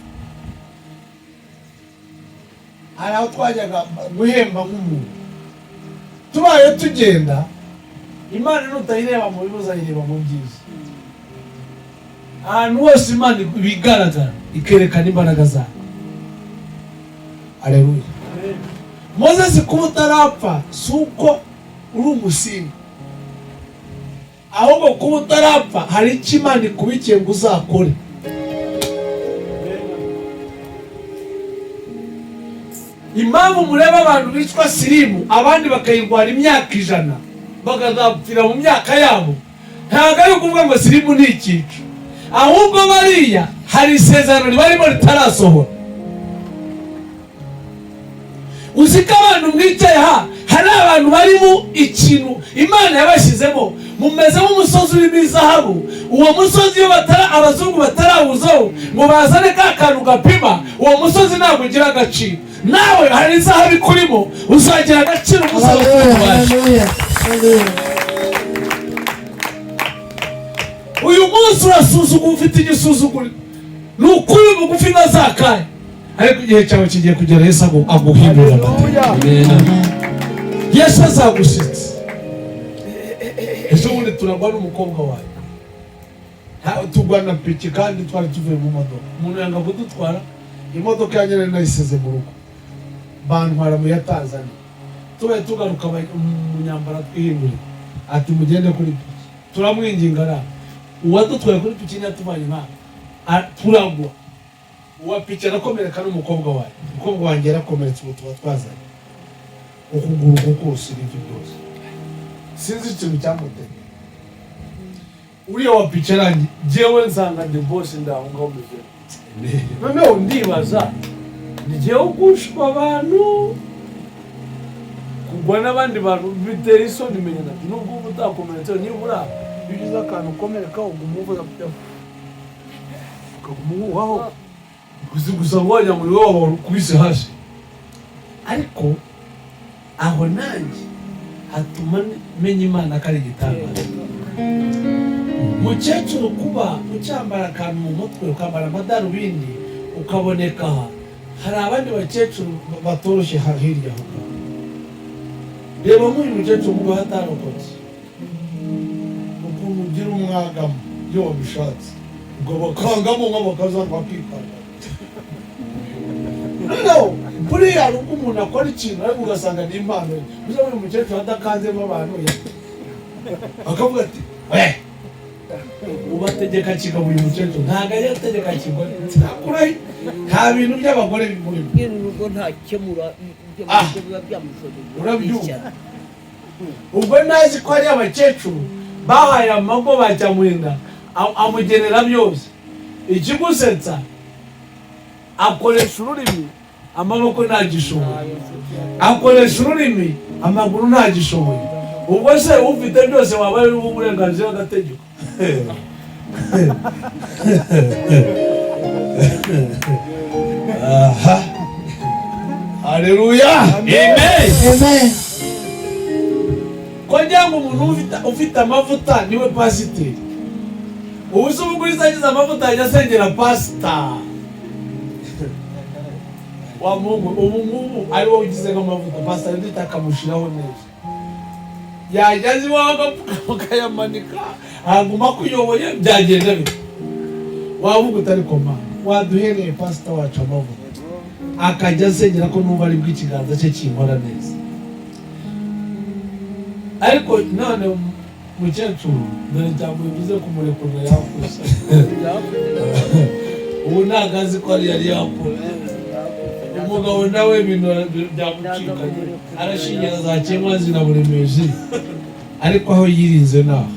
Hari aho twajyaga guhemba nk'umuntu, tubaye tugenda, Imana nutayireba mu bibi uzayireba mu byiza. Ahantu hose Imana ibigaragara ikerekana imbaraga zayo. Aleluya. Moses kuba utarapfa si uko uri umusinga, ahubwo kuba utarapfa hari icyo Imana ikubikiye ngo uzakore. Impamvu mureba abantu bicwa sirimu abandi bakayirwara imyaka 100 bakazapfira mu myaka yabo, ntabwo ari ukuvuga ngo sirimu ni ikico, ahubwo bariya hari isezerano ribarimo ritarasohora. Uzi ko abantu mwicaye aha hari abantu barimo ikintu Imana yabashyizemo, mumeze nk'umusozi urimo izahabu. Uwo musozi iyo abazungu batarawuzaho ngo bazane ka kantu gapima, uwo musozi ntabwo ugira agaciro. Nawe hari izahabu ikurimo, uzagira agaciro umusozi utubasha. Uyu munsi urasuzugura, ufite igisuzuguriro, ni ukuri bugufi nka Zakayo, ariko igihe cyawe kigiye kugera Yesu aguhindurira amateka. Yesu azagushitsa. Ejo bundi turagwa n'umukobwa wawe, tugwa na piki kandi twari tuvuye mu modoka, umuntu yanga kudutwara, imodoka yanjye nari nayisize mu rugo, bantwara mu ya Tanzania. Tubaye tugaruka umunyambara twihindurira ati mugende kuri piki, turamwinginga ara uwadutwaye kuri piki ntiyatuvanye nka turagwa. Uwa piki arakomereka n'umukobwa wawe, umukobwa wanjye yarakomeretse, ubu tuba twazanye ukuguru kose n'ibyo byose, sinzi ikintu cyamuteye. Uriya wa piki arangiye, jyewe nsanga ndi bose ndaho ngaho meze. Noneho ndibaza ni jyewe ugushwa abantu kugwa n'abandi bantu bitera isoni, menya nabyo nubwo uba utakomeretse, nibura iyo ugize akantu ukomereka uguma uvuga ukaguma uhuhaho gusa ngo wajya muri wowe ukubise hasi. Ariko aho nanjye hatuma menya Imana ko ari igitangaza. Mukecuru kuba ucyambara akantu mu mutwe, ukambara amadarubindi ukaboneka aha, hari abandi bakecuru batoroshye hirya aho ngaho. Reba nk'uyu mukecuru ubwo hatarokotse, ukuntu ugira umwagamo iyo wabishatse ubwo bakangamo nk'abakaza bakikanga. Noneho buriya hari ubwo umuntu akora ikintu ariko ugasanga ni impano ye. Gusa uyu mukecuru adakanzemo abantu akavuga ati we ubategeka kigabo. Uyu mukecuru ntabwo ajya ategeka kigore, ntakurahe nta bintu by'abagore bimurimo. Nyiri urugo ntakemura ibyo biba byamushobeye. Urabyumva? Ubwo ntazi ko ari abakecuru bahaye amago bajya amugenera byose. Ikigusetsa akoresha ururimi, amaboko ntagishoboye, akoresha ururimi, amaguru ntagishoboye. Ubwo se ufite byose waba ari uburenganzira agategeko? Aha, haleluya. Amen. Amen. Ko ngira ngo umuntu ufite amavuta niwe pasiteri. Ubu se umuguriza agize amavuta yajya asengera pasita wa Mungu? Ubu ngubu ari wowe ugize nk'amavuta, pasita ndetse akamushyiraho neza, yajya azi iwawe agapfukama akayamanika, haguma akuyoboye, byagenda bite? Wavuga utari koma waduhereye pasita wacu amavuta akajya asengera, ko numva aribwo ikiganza cye kinkora neza. Ariko none mukecuru, dore cyangwa bivuze kumurekura, yakuze ubu, ntabwo azi ko ari yari yakura. Umugabo nawe ibintu byamucikanye, arashingira za cyemwa zinaburemeje, ariko aho yirinze naho.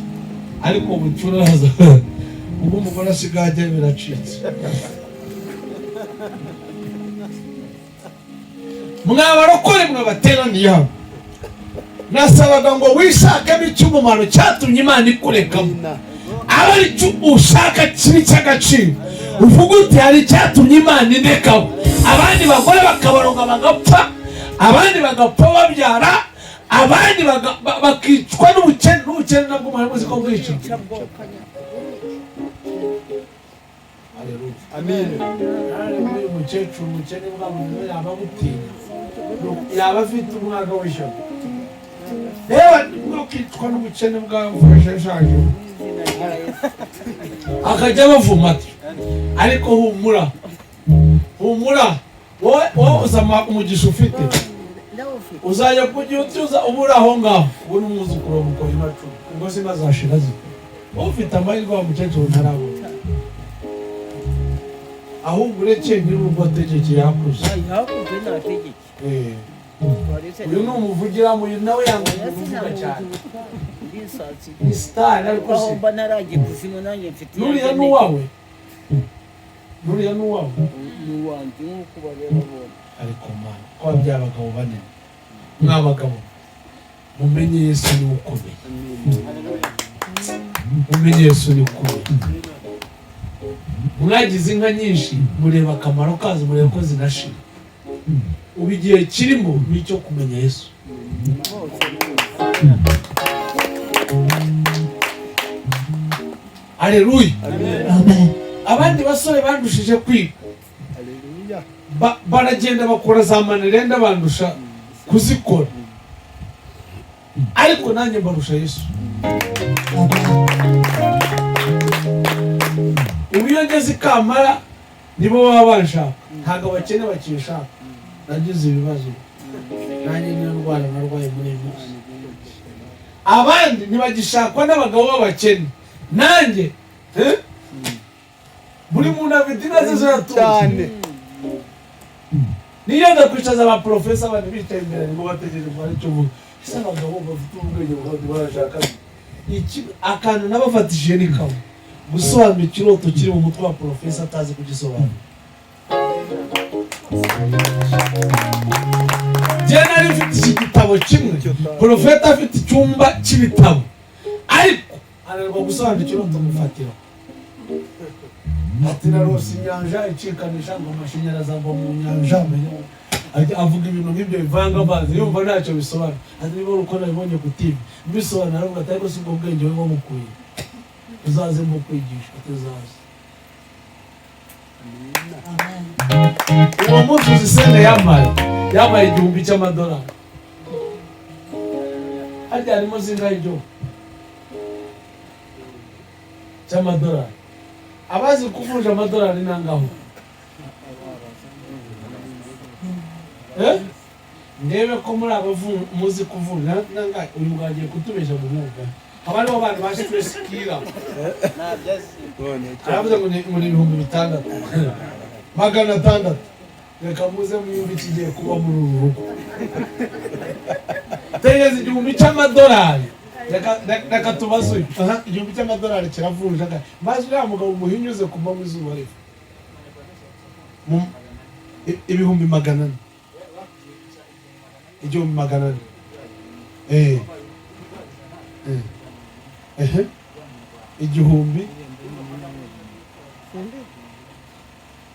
Ariko bucuraza ubwo umugore asigaye ajya, biracitse. Mwabarokore mwe bateraniye hano, nasabaga ngo wishakemo icy'umumaro cyatumye Imana ikurekamo, aba ari cyo ushaka kibi cy'agaciro, uvuga uti: "Hari icyatumye Imana indekamo." Abandi bagore bakabaronga bagapfa, abandi bagapfa babyara, abandi bakicwa n'ubukene. N'ubukene nabwo mwari muzi ko bwica. Amen. Uyu mukecuru, umukene bwa yaba amutinya, yaba afite umwaka w'ishyano. Reba nibwo kwicwa n'ubukene bwamufashe ashaje, akajya abavuma atyo. Ariko humura, humura, wowe uzama umugisha ufite, uzajya kujya utuza uba uri aho ngaho, ubu ni umwuzukuru wa Mukoyi macumu, ubwo sinazashira zikora. Ufite amahirwe wa mukecuru ntarabona, ahubwo ureke nyir'urugo ategekeye, yakuze. Hakurya ntategeke. Uyu ni umuvugiramo, uyu nawe yanga kuvuga cyane. Ndisatsi. Ni star, ariko aho se mba naragiye kuzimu nanjye mfite. Nuriya ni uwawe, nuriya ni uwawe. Ni uwanjye nk'uko bareba bombi. Ariko mana, ko wabyaye abagabo banini! Mw'abagabo, mumenye Yesu niwe ukomeye, mumenye Yesu niwe ukomeye. Mwagize inka nyinshi, mureba akamaro kazo, mureba ko zinashira. Ubu igihe kirimo ni icyo kumenya Yesu. Aleluya. Amen. Abandi basore bandushije kwiga, Haleluya. baragenda bakora za manirenda, bandusha kuzikora, ariko nanjye mbarusha Yesu. Amen. Ubu iyo ngeze i Kampala nibo baba banshaka, ntabwo abakene bakinshaka. Nagize ibibazo nanjye, niyo ndwara narwaye muri iyi minsi. Abandi ntibagishakwa n'abagabo b'abakene, nanjye eh? Buri muntu afite inka ze ziratunze. Cyane. Niyo ndakwicaza ba professor, abantu bicaye imbere ngo bategereje ngo hari icyo uvuga. Ese abagabo bafite ubwenge bwabo barashaka iki? Akantu nabafatishije ni kamwe: gusobanura ikiroto kiri mu mutwe wa professor atazi kugisobanura. Njye nari mfite iki gitabo kimwe, profeta afite icyumba cy'ibitabo, ariko ananirwa gusobanura ikiroto. Mufatira ati: "Narose inyanja icikanisha ngo amashanyarazi agwa mu nyanja." Amenya ajya avuga ibintu nk'ibyo bivanga amazi, yumva ntacyo bisobanura. Ati: "Niba uri uko nabibonye ku TV mbisobanura." Aravuga ati: "Ariko si ubwo bwenge wowe wabukuye? Uzaze mukwigisha." Ati: "Uzaze." Uwo munsi uzi sene yampaye 1000 cy'amadolari. Harya harimo zingahe 1000 cy'amadolari? Abazi kuvunja amadolari nangaho? Eh? Ndebe ko muri abavu muzi kuvunja nangahe. Uyu mugabo agiye kutubeshya mu mwuga, haba hariho abantu ba stress killer. Aravuze ngo ni 6600. Reka muze mwumve ikigiye kuba muri uru rugo. Tegereza, 1000 cy'amadolari. Reka tubaze uyu. Aha, 1000 cy'amadolari kiravunja maze uriya mugabo umuhinyuze ku manywa izuba riva. 400,000, 1400. Eh. Ehe, igihumbi,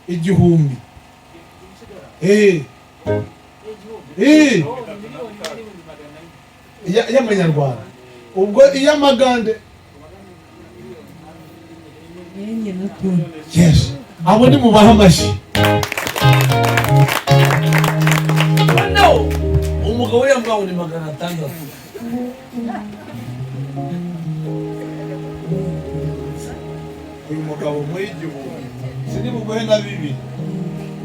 igihumbi. Eh. Eh. Y'amanyarwanda ubwo iy'amagande. Yes, abo ni mubaha amashyi. Noneho umugabo yambaye ni 600. Uyu mugabo muri 1000 sini buguhe na 2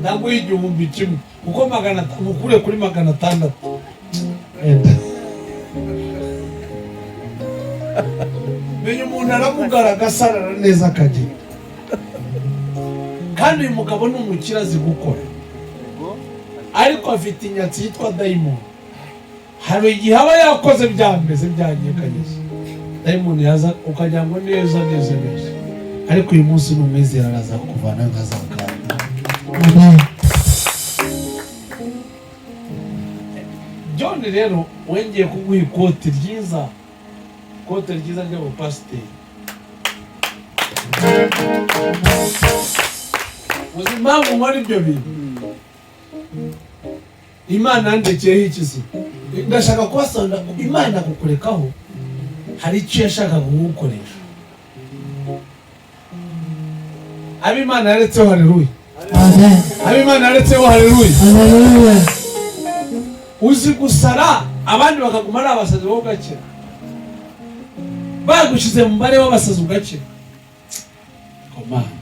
ndaguha 1000 kuko 500 mukure kuri 600. Menya umuntu aramugara agasarara neza akagenda. Kandi uyu mugabo ni umukire azi gukora, ariko afite inyatsi yitwa dayimoni. Hari igihe aba yakoze byameze byanyeganyeze, dayimoni yaza ukagira ngo neza neza neza, ariko uyu munsi ni umwizera araza kuvana nka Zakayo. John rero wengeye kuguha ikote ryiza, ikote ryiza ry'abapasiteri. Uzi impamvu nkora ibyo bintu? Imana yandekeyeho iki? Ndashaka kubasanga Imana kukurekaho hari icyo yashakaga kugukoresha. Ab'Imana yaretseho haleluya. Amen. Ab'Imana yaretseho haleluya. Haleluya. Uzi gusara abandi bakaguma ari abasazi wowe ugakira, bagushize mu mubare w'abasazi ugakira.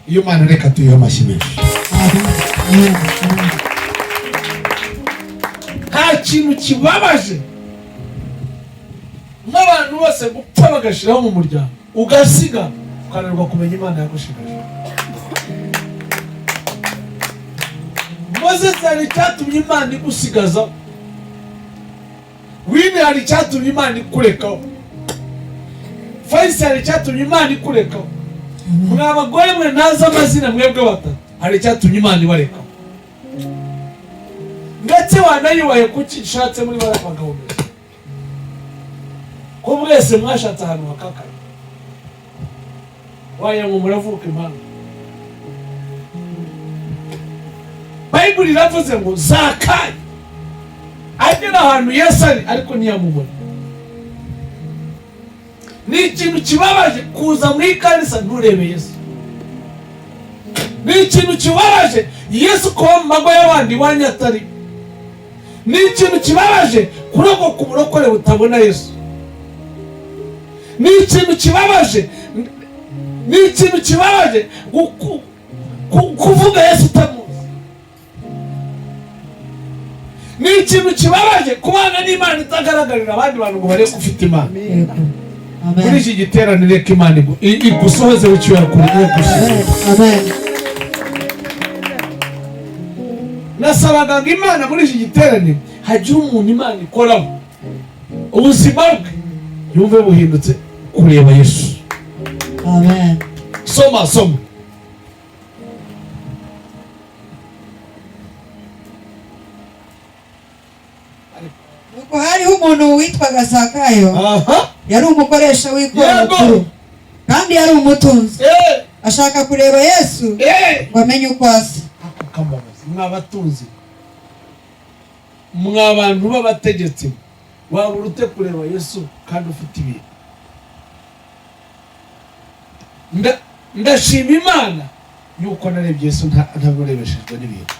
Iyo Mana reka tuyihe amashyi menshi. Nta kintu kibabaje nk'abantu bose gupfa bagashiraho mu muryango, ugasiga ukananirwa kumenya Imana yagushigaje. Moses hari icyatumye Imana igusigaza, Wini hari icyatumye Imana ikurekaho, Faisal hari icyatumye Imana ikurekaho. Mwa abagore mwe ntazi amazina mwebwe batatu, hari icyatumye Imana ibarekaho. Ndetse wanayubahe kuki ishatse muri bariya bagabo mbere, ko mwese mwashatse ahantu hakakaye, wagira ngo muravuka impanga. Bayibuli iravuze ngo Zakayo agera ahantu Yesu ari ariko ntiyamubona. Ni ikintu kibabaje kuza muri kanisa nturebe Yesu. Ni ikintu kibabaje Yesu kuba mu mago y'abandi iwanyu atari. Ni ikintu kibabaje kurokoka uburokore butabona Yesu. Ni ikintu kibabaje, ni ikintu kibabaje kuvuga Yesu utamuzi. Ni ikintu kibabaje kubana n'Imana itagaragarira abandi bantu ngo barebe ko ufite Imana. Muri iki giterane reka Imana igusohoze w'icyuya kuri gushira. Amen. Nasabaga ngo Imana muri iki giterane hagira umuntu Imana ikoraho ubuzima bwe yumve buhindutse kureba Yesu. Amen. Soma soma. Nuko hariho umuntu witwaga Zakayo, yari umukoresha w'ikoro mukuru kandi yari umutunzi, ashaka kureba Yesu ngo amenye uko asa. Mwabatunzi, mwa bantu b'abategetsi, wabura ute kureba Yesu kandi ufite ibintu? Ndashima Imana yuko narebye Yesu ntamurebeshejwe n'ibintu.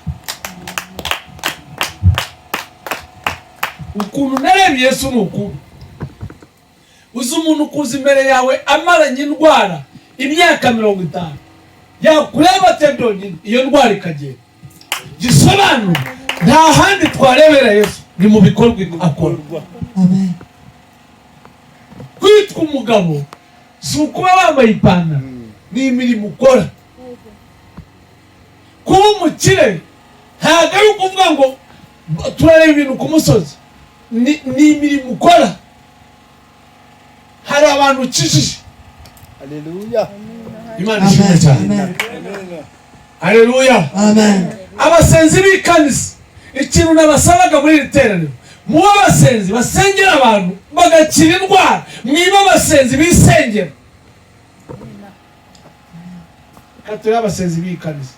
Ukuntu narebye Yesu ni uku. Uzi umuntu kuza imbere yawe amaranye indwara imyaka 50, yakureba ate byonyine iyo ndwara ikagenda. Gisobanura nta handi twarebera Yesu ni mu bikorwa akora. Amen. Kwitwa umugabo si ukuba wambaye ipantaro, ni imirimo ukora. Kuba umukire ntabwo ari ukuvuga ngo turareba ibintu ku musozi, ni imirimo ukora. Hari abantu ukijije. Haleluya. Imana ishimwe cyane. Haleluya. Amen. Abasenzi b'ikanisa, ikintu nabasabaga muri iri teraniro, mube abasenzi basengera abantu bagakira indwara, mwibe abasenzi bisengera. Reka turebe abasenzi b'ikanisa.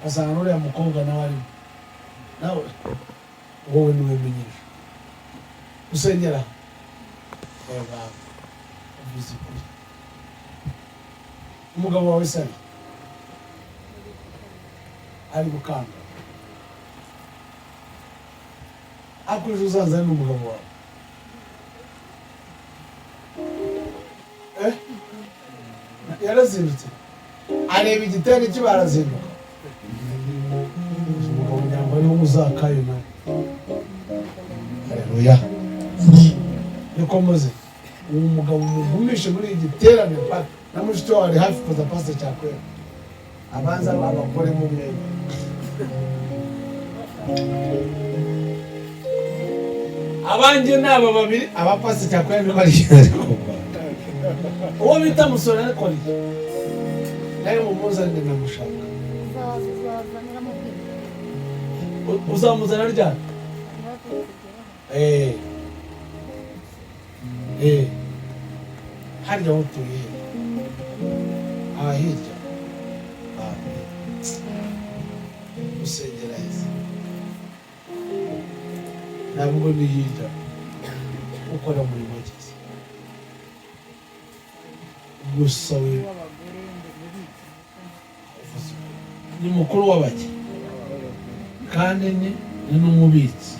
Asanga n'uriya mukobwa nawe arimo. Nawe wowe niwe menyesha usengera reba, uvuze ukuri. Umugabo wawe se ari gukanga akurije, uzaza ari n'umugabo wawe. Yarazindutse areba igitenge cye, barazinduka. Umugabo nyango ariho muzakayo nawe. Haleluya! Niko muze uwo mugabo mugumishe muri iki giterane paka na mushiki wawe ari hafi kuza. Pastor cyakwera abanza abakoremo umwenda. Abanjye ni aba babiri, abapastor cyakwera ni bari, uwo bita musore ariko ari nawe mumuzanire, ndamushaka. Uzaza, uzaza, naramubwiye. Uzamuzana ryari? Hafi kugeraho. Harya aho utuye he? Aha hirya. Ah, usengera heza ntabwo ni hirya? Ukora umurimo w'akiza gusa we? W'abagore ngo mubitse. Uvuze ukuri. Ni mukuru w'abake kandi ni n'umubitsi.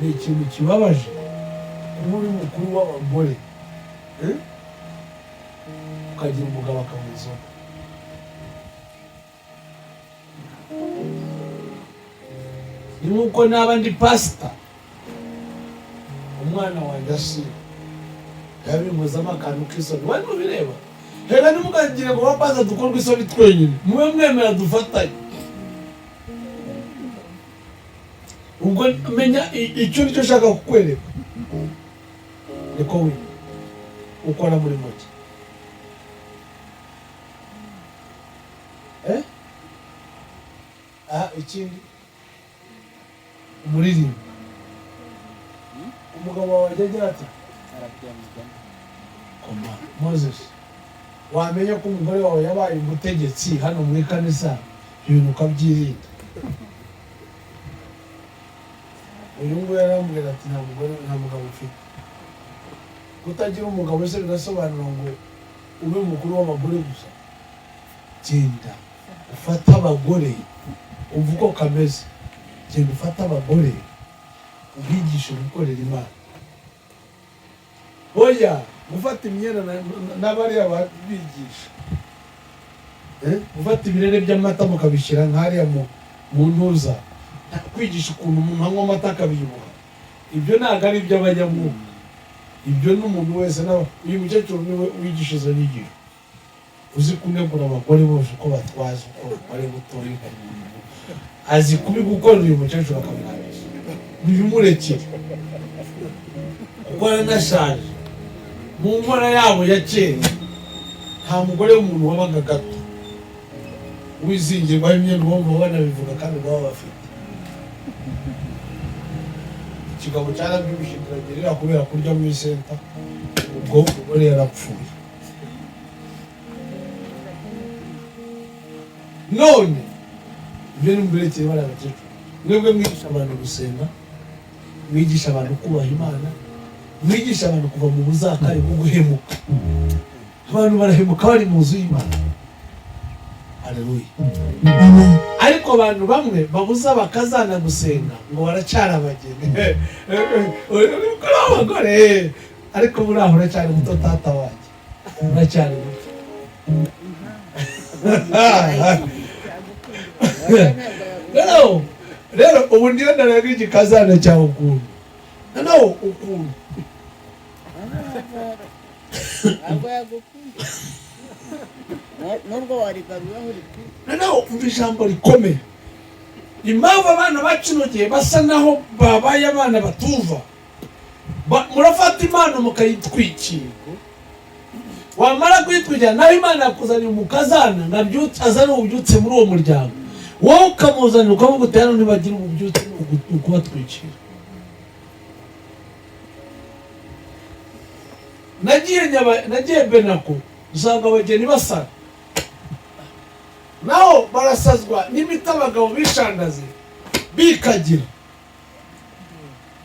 Ni ikintu kibabaje kuba uri mukuru w'abagore, eh? Ukagira umugabo akanywa inzoga. Ni nk'uko naba ndi pasita, umwana wanjye ashira yabinkozamo akantu k'isoni. Wari mubireba hega, ntimukagire ngo bapasa dukorwe isoni twenyine, mube mwemera dufatanye. Ubwo menya icyo nicyo ushaka kukwereka. Niko we ukora muri make. Ah, ikindi, umuririmbo. Umugabo wawe ajya agira ati koma Moses, wamenye ko umugore wawe yabaye umutegetsi hano muri kanisa, ibintu ukabyirinda. Uyu nguyu yarambwira ati nta mugore, nta mugabo ufite. Kutagira umugabo se birasobanura ngo ube umukuru w'abagore gusa? Genda ufate abagore, umva uko kameze. Genda ufate abagore ubigishe gukorera Imana. Oya, gufata imyenda n'abariya bigisha. Gufata ibirere by'amata mukabishyira nk'hariya mu ntuza, kwigisha ukuntu umuntu anywa amata akabyibuha, ibyo ntabwo ari iby'abanyamwuka. Ibyo n'umuntu wese uyu mukecuru niwe wigisha izo nyigisho, uzi kunegura abagore bose uko batwaza, uko bari gutora inka, azi kubigukorera. Uyu mukecuru akabirangiza, ntibimurekere kuko aranashaje. Mu nkora yabo ya kera nta mugore w'umuntu wabaga gato wizingirwaho imyenda. Bumva banabivuga kandi baba bafite ikigabo cyarabyibushye kiragerera kubera kurya mu isenta. Ubwo umugore yarapfuye. None ibyo ni mubirekere bariya bakecuru. Mwebwe mwigisha abantu gusenga, mwigisha abantu kubaha Imana, mwigisha abantu kuva mu buzakari bwo guhemuka. Abantu barahemuka bari mu nzu y'Imana. Aleluya! Ariko abantu bamwe babuza bakazana gusenga ngo baracyari abageni, uri abagore, ariko muri aho uracyari muto, tata wanjye, uracyari muto. Rero ubu niyo nareba igikazana cyawe ukuntu, noneho ukuntu Ntabwo yagukunda nubwo warigaruraho rikwiye. Noneho umva ijambo rikomeye. Impamvu abana ba kino gihe basa naho babaye abana batumva, murafata impano mukayitwikira, wamara kuyitwikira, naho Imana yakuzaniye umukazana ngo abyutse, azane ububyutse muri uwo muryango, wowe ukamuzanira ukavuga uti hano ntibagira ububyutse, ni ukubatwikira. Nagiye Benako. Usanga abageni basara, naho barasazwa n'imiti abagabo bishandaze bikagira.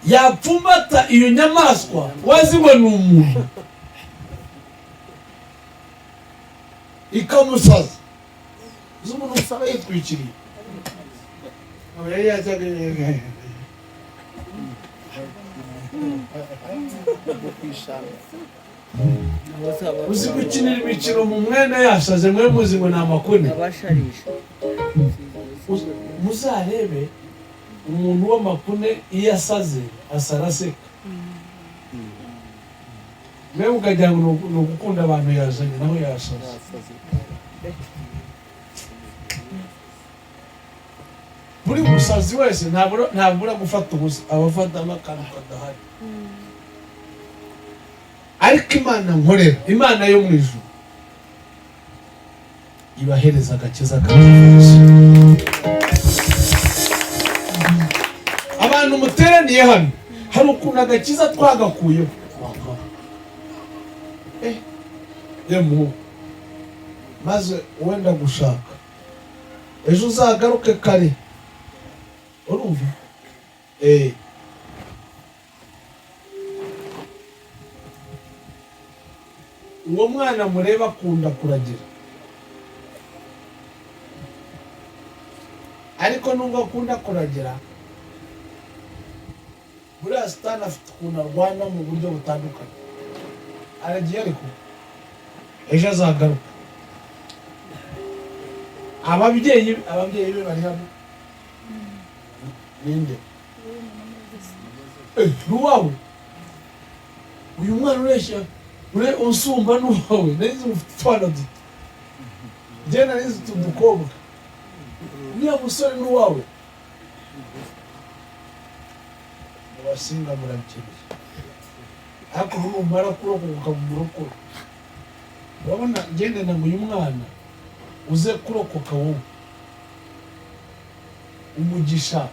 Yapfumbata iyo nyamaswa wazi ngo ni umuntu, ikamusaza. Uzi umuntu usara yitwikiriye, aba yari yajyaga uzi gukinira imikino mu mwenda yasaze, mwe muzi ngo ni amakune. Abasharisha. Muzarebe umuntu w'amakune iyo asaze asara aseka, mwe mukagira ngo ni ugukunda abantu yazanye, naho yasaze. Buri musazi wese ntabura gufata ubusa, aba afatamo akantu kadahari. Ariko Imana nkorera, Imana yo mu ijuru, ibahereza agakiza kategereje. Abantu muteraniye hano, hari ukuntu agakiza twagakuyeho. Yemu, maze wenda gushaka ejo uzagaruke kare, urumva? Uwo mwana mureba akunda kuragira, ariko nubwo akunda kuragira, buriya Sitani afite ukuntu arwana mu buryo butandukanye. Aragiye, ariko ejo azagaruka. Ababyeyi be bari hano. Ninde? Ni uwawe? Uyu mwana ureshya ure usumba ni uwawe? Narizi ufite utwana duto, njye narizi utu dukobwa. Uriya musore ni uwawe? Mubasinga murabikeneye, ariko numara kurokoka mu murokore, urabona ngendana ngo uyu mwana uze kurokoka wowe, umugisha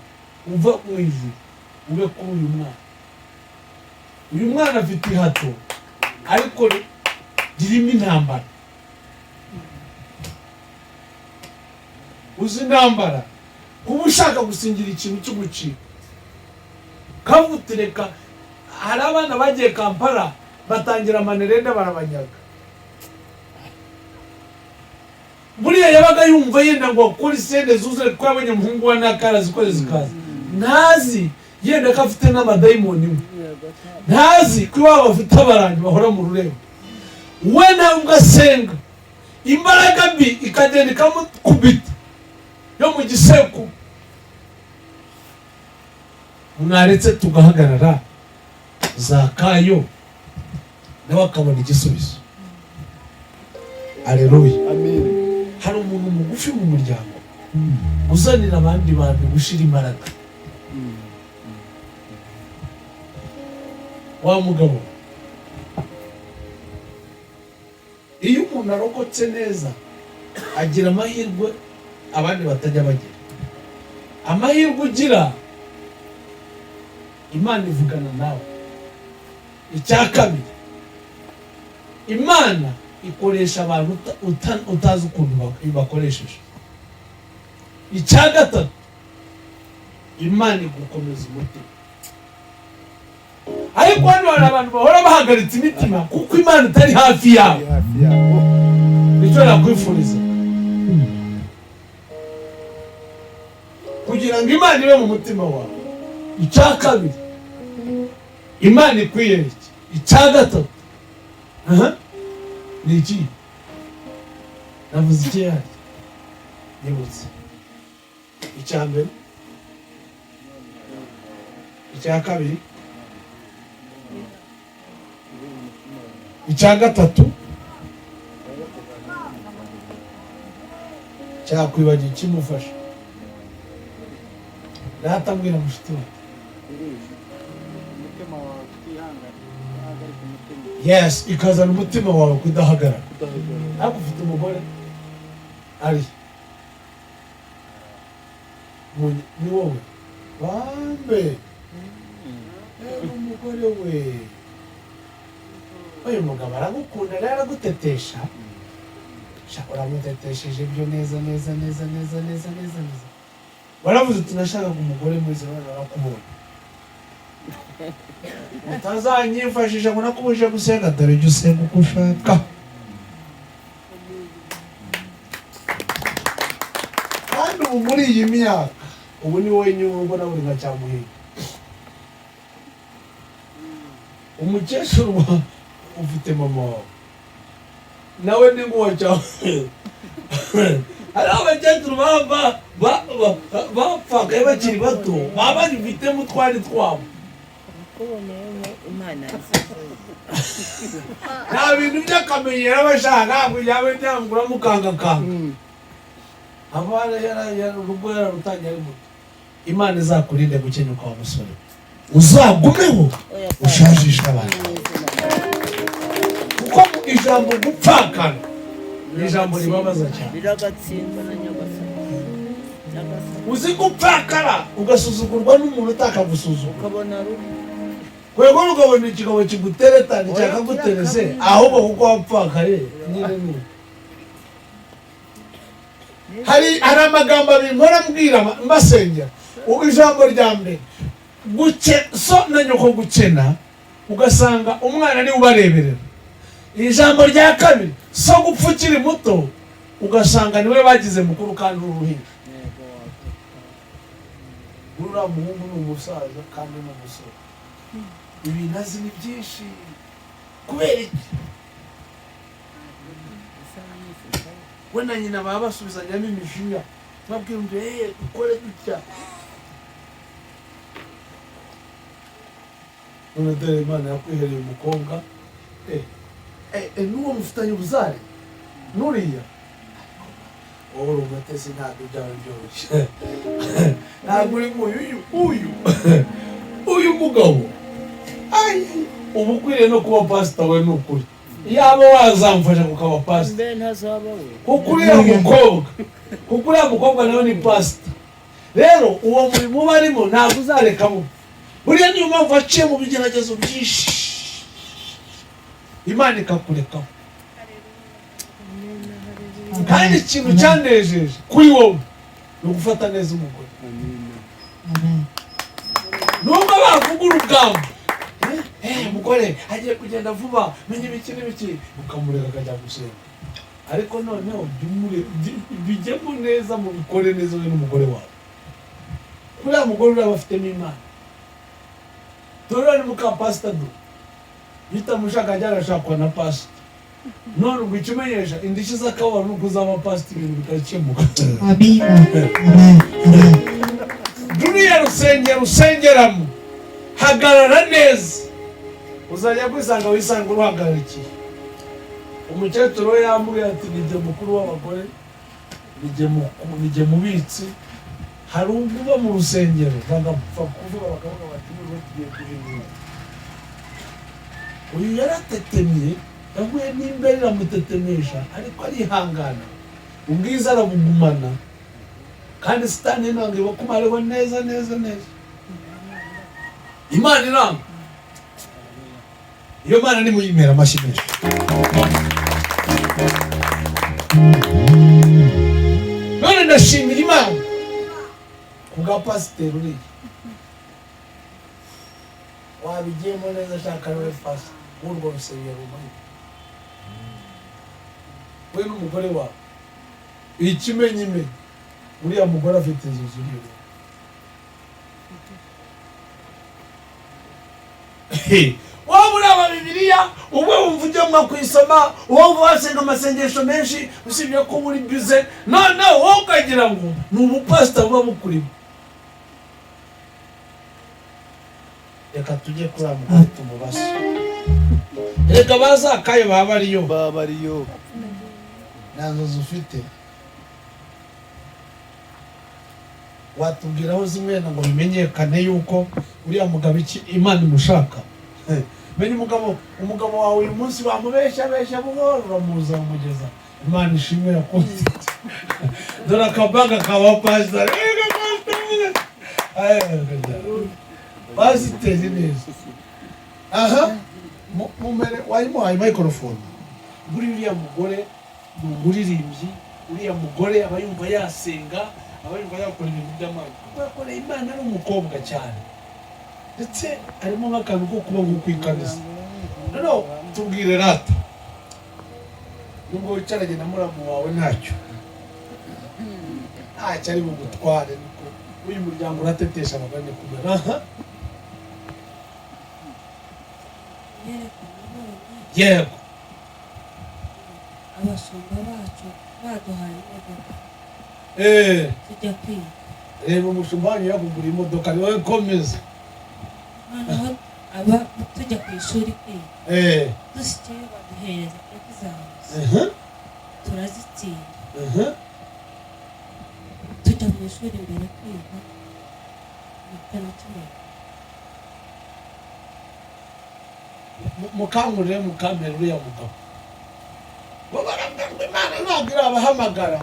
uva mu ijuru ube kuri uyu mwana. Uyu mwana afite ihato, ariko ririmo intambara. Uzi intambara, kuba ushaka gusingira ikintu cy'ugucika kavutereka. Hari abana bagiye Kampala batangira amanerenda barabanyaga. Buriya yabaga yumva yenda ngo akore isende zuzuye, kuko yabonye umuhungu wa nakara zikoze zikaza. Ntazi yenda ko afite n'amadayimoni we, ntazi ko iwabo bafite abarangi bahora mu rurembo. We ntabwo asenga, imbaraga mbi ikagenda ikamukubita yo mu gisekuru. Mwaretse tugahagarara, Zakayo nawe akabona igisubizo. Aleluya. Amen. Hari umuntu mugufi mu muryango uzanira abandi bantu gushira imbaraga. Wa mugabo, iyo umuntu arokotse neza agira amahirwe abandi batajya bagira. Amahirwe ugira, Imana ivugana nawe. Icya kabiri, Imana ikoresha abantu utazi ukuntu ibakoresheje. Icya gatatu, Imana igukomeza umutima. Ariko hano hari abantu bahora bahagaritse imitima kuko Imana itari hafi yabo. Nicyo nakwifuriza, kugira ngo Imana ibe mu mutima wawe. Icya kabiri, Imana ikwiyereke. Icya gatatu ni iki? Navuze iki yari nibutse? Icya mbere, icya kabiri, icya gatatu. Cyakwibagiwe kimufasha. Natambwira mushuti wawe. Yes, ikazana umutima wawe kudahagarara. Ariko ufite umugore ari ni wowe bambe, umugore we. Uyu mugabo aragukunda rero, aragutetesha. Sha, uramutetesheje byo neza neza neza neza neza neza neza. Waravuze uti: "Nashakaga umugore mwiza, none narakubonye. Utazanyifashisha ngo nakubujije gusenga. Dore jya usenga uko ushaka." Kandi ubu muri iyi myaka, ubu ni wowe nyir'urugo, nawe uri nka Cyamuhinga. Umukecuru ufite mama wawe nawe ni nk'uwa Cyamuhinga. Hariho abakecuru bapfaga bakiri bato, baba bagifitemo utwari twabo. Kuboneyeho Imana nziza. Nta bintu by'akamenyero aba ashaka, ntabwo yaba byangura mukangakanga, aba urugo yararutangiye ari muto. Imana izakurinde gukenyuka wa musore, uzagumeho ushajisha abantu, kuko ijambo gupfakana ni ijambo ribabaza cyane. Biragatsindwa na Nyagasani, Nyagasani. Uzi gupfakara ugasuzugurwa n'umuntu utakagusuzugura? Ukabona rubi. Kwego ukabona ikigabo kigutereta nticyakaguterese, ahubwo kuko wapfakaye nyine. Ni hari amagambo abiri mpora mbwira mbasengera. Ubu ijambo rya mbere, guke so na nyoko gukena, ugasanga umwana niwe ubareberera. Ijambo rya kabiri, so gupfa ukiri muto, ugasanga niwe bagize mukuru kandi uri uruhinja. Uriya muhungu ni umusaza kandi ni umusore, ibintu azi ni byinshi. Kubera iki? We na nyina baba basubizanyamo imijinya, babwira ngo: "Eee, dukore gutya." None dore Imana yakwihereye umukobwa, n'uwo mufitanye ubuzare nuriya. Wowe uri umutesi, ntabwo ibyawe byoroshye, ntabwo uri nk'uyu uyu mugabo. Ai, uba ukwiriye no kuba pasita we. Ni ukuri, yaba wazamfasha kukaba pasita. Mbe ntazaba we. Kuko uriya mukobwa nawe ni pasita. Rero uwo murimo uba arimo ntabwo uzarekamo. Buriya niyo mpamvu aciye mu bigeragezo byinshi, Imana ikakurekaho. Kandi ikintu cyanejeje kuri wowe ni ugufata neza umugore. Amen. Nubwo bavuga urugamba, umugore agiye kugenda vuba, menya ibiki n'ibiki, ukamureka akajya gusenga. Ariko noneho jya bijyemo neza, mubikore neza wowe n'umugore wawe. Kuriya mugore uriya bafitemo Imana. Dore ni muka pasita, do bitamushaka ajya agashakwa na pasita. None ubwo icyo umenyesha indishyi z'akababaro ni uko uzaba pasita, ibintu bigakemuka. Amina. Amen. Amen. Ruriya rusengero usengeramo, hagarara neza, uzajya kwisanga wisanga uruhagarikiye. Umukecuru we yambwiye ati: "Nijye mukuru w'abagore, nijye mubitsi." Hari ubwo uba mu rusengero bagapfa kuvuga, bakavuga bati: "Noneho tugiye guhindura." Uyu yaratetemye, yahuye n'imbere iramutetemesha, ariko arihangana, ubwiza arabugumana. Kandi Sitani ntabwo ibakumariho neza neza neza. Imana iranga, iyo Mana nimuyimera amashyi menshi. None ndashimira Imana ku bwa pasiteri uriya wabigiyemo neza. Ashaka nawe pasita w'urwo rusengero rumwe, we n'umugore wawe. Ikimenyimenyi, uriya mugore afite inzu zuriye. Wowe uraba Bibiliya, wowe wumva ujya kuyisoma, wowe wumva wasenga amasengesho menshi, usibye ko uba uri busy. Noneho wowe ukagira ngo ni ubupasita buba bukurimo. Reka tujye kuri uriya mugore tumubaze. Reka bazakayo baba bariyo. Baba ariyo. Nta nzozi ufite? Watubwiraho zimwe ngo bimenyekane yuko uriya mugabo iki Imana imushaka? Menya umugabo wawe uyu munsi bamubeshya beshya buhoro, uramuza umugeza. Imana ishimwe yakunze. Dore akabaga kaba pasita. Ega pasiteri, pasiteri neza aha. Mumere wayimuhaye microphone. Buriya uriya mugore ni umuririmbyi, uriya mugore aba yumva yasenga, aba yumva yakora ibintu by'amana, kuko yakoreye Imana ari umukobwa cyane, ndetse harimo nk'akantu ko kuba nko ku ikanisa. Noneho tubwire rata, nubwo wicaranye na muramu wawe, ntacyo ntacyo ari bugutware, niko uyu muryango uratetesha abagane kumera. Aha. Yerekana none. Yego. Abashumba bacu baduhaye imodoka tujya kwiga. Reba, umushumba wanyu yakugura imodoka, ni wowe, komeza. Noneho aba tujya ku ishuri kwiga, dushyikiyeyo baduhereza exams, turazitsinda, tujya mu ishuri imbere kwiga, nibyo nakibonye. Mukangurire mukamere uriya mugabo bo baravuga ngo Imana ntabwo irabahamagara,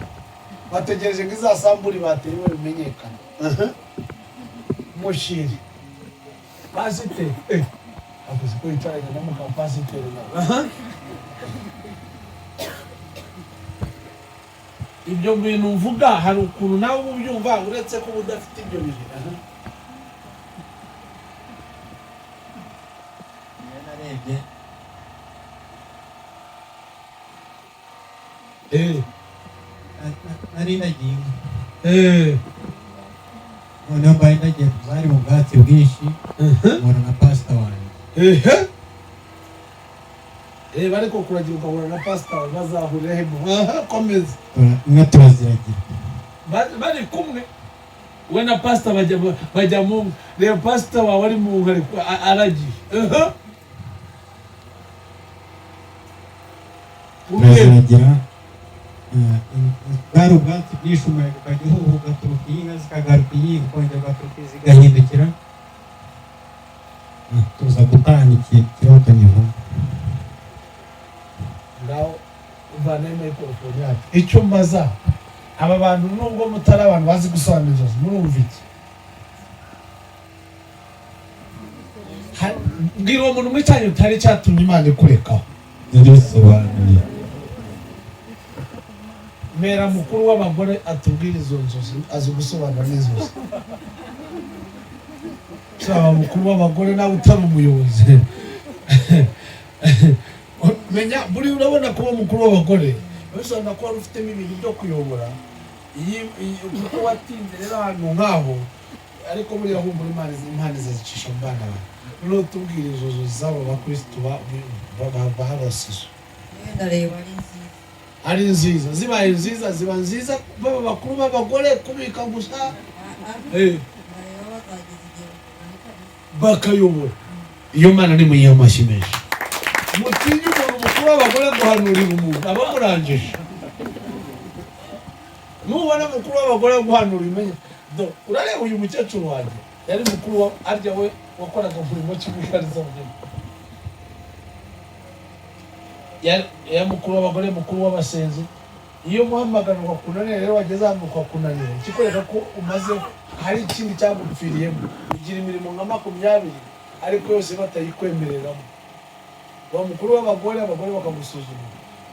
bategereje ngo izasambure bateriwe bimenyekane. Mushiri pasiteri, avuze ko yicaranye na mugabo pasiteri nawe. Aha. Ibyo bintu mvuga hari ukuntu nawe uba ubyumva, uretse ko uba udafite ibyo bihe. Aha. Iyo narebye nari nagiye inka, noneho mbaye ndagiye, bari mu bwatsi bwinshi, mpura na pasita wanjye. Ehe, reba, ariko kuragira ugahura na pasita wawe, bazahurira he? Aha, komeza. Inka turaziragira. Bari kumwe we na pasita, bajya mu, reba pasita wawe ari mu nka, ariko aragiye. Aha. Turaziragira. Bwari ubwatsi bwinshi, umuyaga ukajya uhuha ugaturuka iyi, inka zikagaruka iyi, ukongera ugaturuka iyi, zigahindukira. Tuza gutanga ikiroto nyivuga. Ngaho mvane microphone yacu. Icyo mbaza aba bantu, nubwo mutari abantu bazi gusobanura inzozi, murumva iki? Mbwira uwo muntu mwicaranye utari cyatumye Imana ikurekaho. Yarisobanuye. Mera mukuru w'abagore atubwira izo nzozi, azi gusobanura n'inzozi. Cyaba mukuru w'abagore nawe utari umuyobozi, menya buriya urabona kuba mukuru w'abagore bisobanura ko wari ufitemo ibintu byo kuyobora. Kuko watinze rero ahantu nk'aho, ariko buriya humura, Imana izazicisha mu bana bawe. Noneho tubwira izo nzozi z'abo bakirisitu baharasizo. Ndareba ari nziza. Ari nziza, zibaye nziza, ziba nziza baba bakuru b'abagore kubika gusa. Ndareba bazageza igihe bakabona. Bakayobora. Iyo Mana ni muyihe amashyi menshi. Mutinye umuntu mukuru w'abagore guhanurira umuntu aba amurangije. Nubona mukuru w'abagore guhanura, umenye do urareba uyu mukecuru wanjye yari mukuru wa arya we wakoraga umurimo cy'ubwihariza mugeni, yari mukuru w'abagore, mukuru w'abasenzi. Iyo muhamagaro wakunaniye rero, wageze ahantu ukakunanira, ikikwereka ko umaze hari ikindi cyagupfiriyemo. Ugira imirimo nka 20 ariko yose batayikwemereramo. Uba mukuru w'abagore, abagore bakagusuzuma.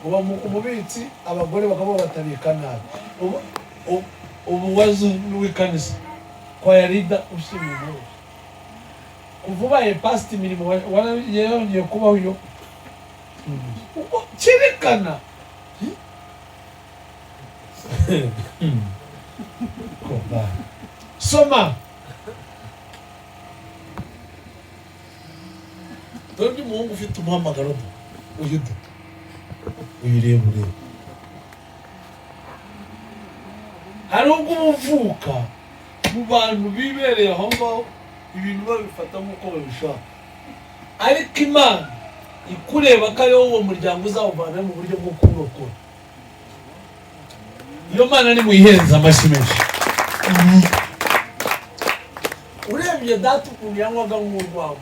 Uba umubitsi, abagore bakavuga batabika nabi. Ubu wazo w'ikanisa kwa yarida ushimye umuntu kuva ubaye pasita, imirimo yongeye kubaho iyo ubwo cyerekana Koba. Soma dore umuhungu ufite umuhamagaro do uyu do uyu, reba, ureba hari ubwo uba uvuka mu bantu bibereye aho ngaho, ibintu babifata nk'uko babishaka, ariko Imana ikureba ko ariwo uwo muryango uzawuvana mu buryo bwo kuwurokora. Iyo Mana ni muyihereza amashyi menshi. Urebye data ukuntu yanywaga nk'urwagwa,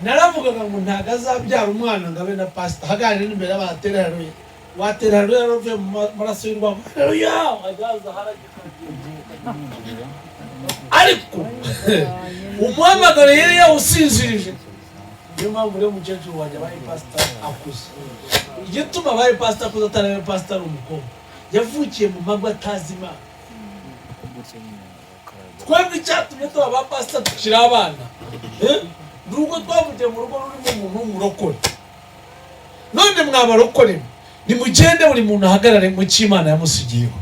naravugaga ngo ntabwo azabyara umwana ngo abe na pasita. Hagarara n'imbere y'abatera haruye, watera haruye avuye mu maraso y'urwagwa, haruya azaza haragika. Ariko umuhamagaro yari yawusinzirije. Niyo mpamvu rero umukecuru wanjye abaye pasita akuze. Igituma abaye pasita akuze atarabaye pasita ari umukobwa, yavukiye mu mago atazi Imana. Twebwe icyatumye tuba ba pasita tukiri abana, ni uko twavukiye mu rugo rurimo umuntu w'umurokore. None mwabarokore, nimugende buri muntu ahagarare mu cyo Imana yamusigiyeho.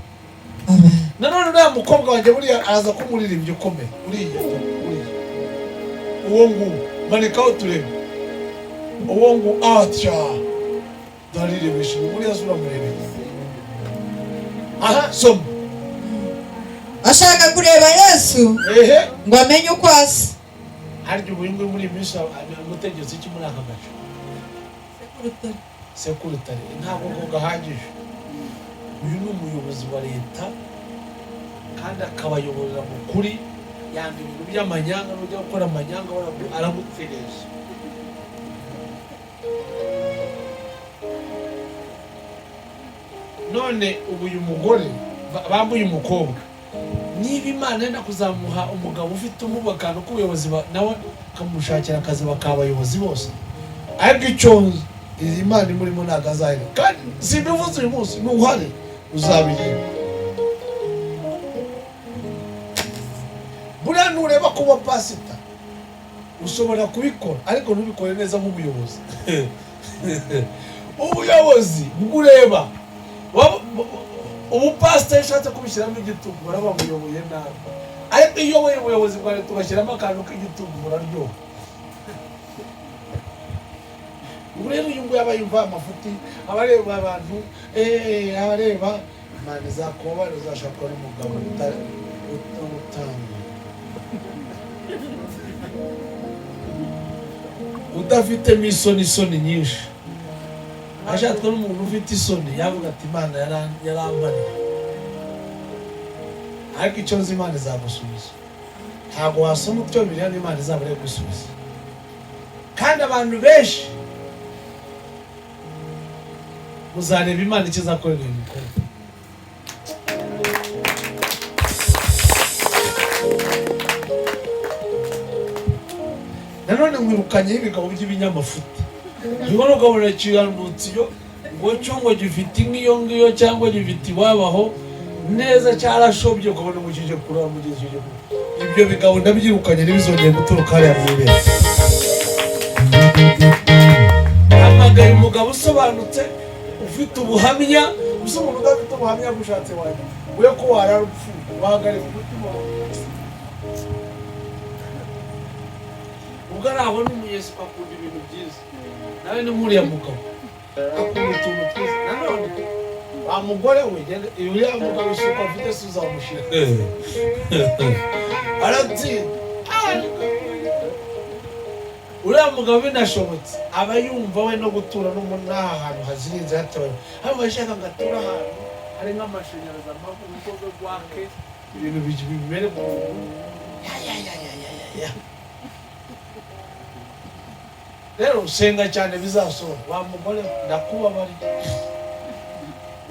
Nanone uriya mukobwa wanjye buriya araza kumuririmbyi ukomeye, uriya uriya uwo nguwo manikaho turebe, uwo nguwo atya daririmbisha buriya se uramurebe. Aha soma. Ashaka kureba Yesu ngo amenye uko asa. Harya ubu ngubu muri iyi minsi umutegetsi iki muri aka gace? Sekurutare. Ntabwo ngo gahagije. Uyu ni umuyobozi wa leta kandi akabayoborera mu kuri, yanga ibintu by'amanyanga, n'ujya gukora amanyanga aragutereje. None ubu uyu mugore bambuye umukobwa, niba Imana yenda kuzamuha umugabo ufite umubakano k'ubuyobozi, nawe akamushakira akazi bakaba abayobozi bose. Ariko icyo nzi, iyi Imana imurimo ntabwo azahera, kandi simbivuze uyu munsi, ntuhare uzabireba. Buriya nureba kuba pasita ushobora kubikora ariko ntubikore neza nk'umuyobozi. Ubuyobozi bw'ureba ubupasiteri ushatse kubishyiramo igitugu baraba bamuyoboye nabi, ariko iyo uyoboye ubuyobozi bwa leta ugashyiramo akantu k'igitugu buraryoha. Ubu rero uyu nguyu aba yumva amafuti, aba areba abantu, aba areba Imana izakuba uzashakwa n'umugabo utanga udafitemo isoni, isoni nyinshi. Ashatswe n'umuntu ufite isoni yavuga ati Imana yarambaniye, ariko icyo nzi Imana izagusubiza. Ntabwo wasoma utyo Bibiliya n'Imana izabura gusubiza. Kandi abantu benshi muzareba Imana icyo izakorera uyu mukobwa. Nanone nkwirukanyeho ibigabo by'ibinyamafuti. Ubwo ukabona kirandutse iyo ngo cyo ngo gifite nk'iyo ngiyo cyangwa gifite iwabaho neza cyarashobye, ukabona ngo kije kurara mugezi kije kurara. Ibyo bigabo ndabyirukanye ntibizongeye guturuka hariya mu ibere. Hamagaye umugabo usobanutse ufite ubuhamya. Gusa umuntu udafite ubuhamya gushatse wanjye we ko wararupfuye wahagarika umutima wawe. Ubwo ari aho n'umuyesi akunda ibintu byiza, nawe ni nk'uriya mugabo akunda utuntu twiza. Nanone wa mugore we, uriya mugabo isuku afite si uzamushyira aratsinda. Uriya mugabo binashobotse aba yumva we no gutura n'aha hantu hazirinze hatabaye, haba ashaka ngo ature ahantu hari nk'amashanyarazi, amavuta rwake, ibintu bimere mu ya. Rero usenga cyane bizasohora. Wa mugore ndakubabariye,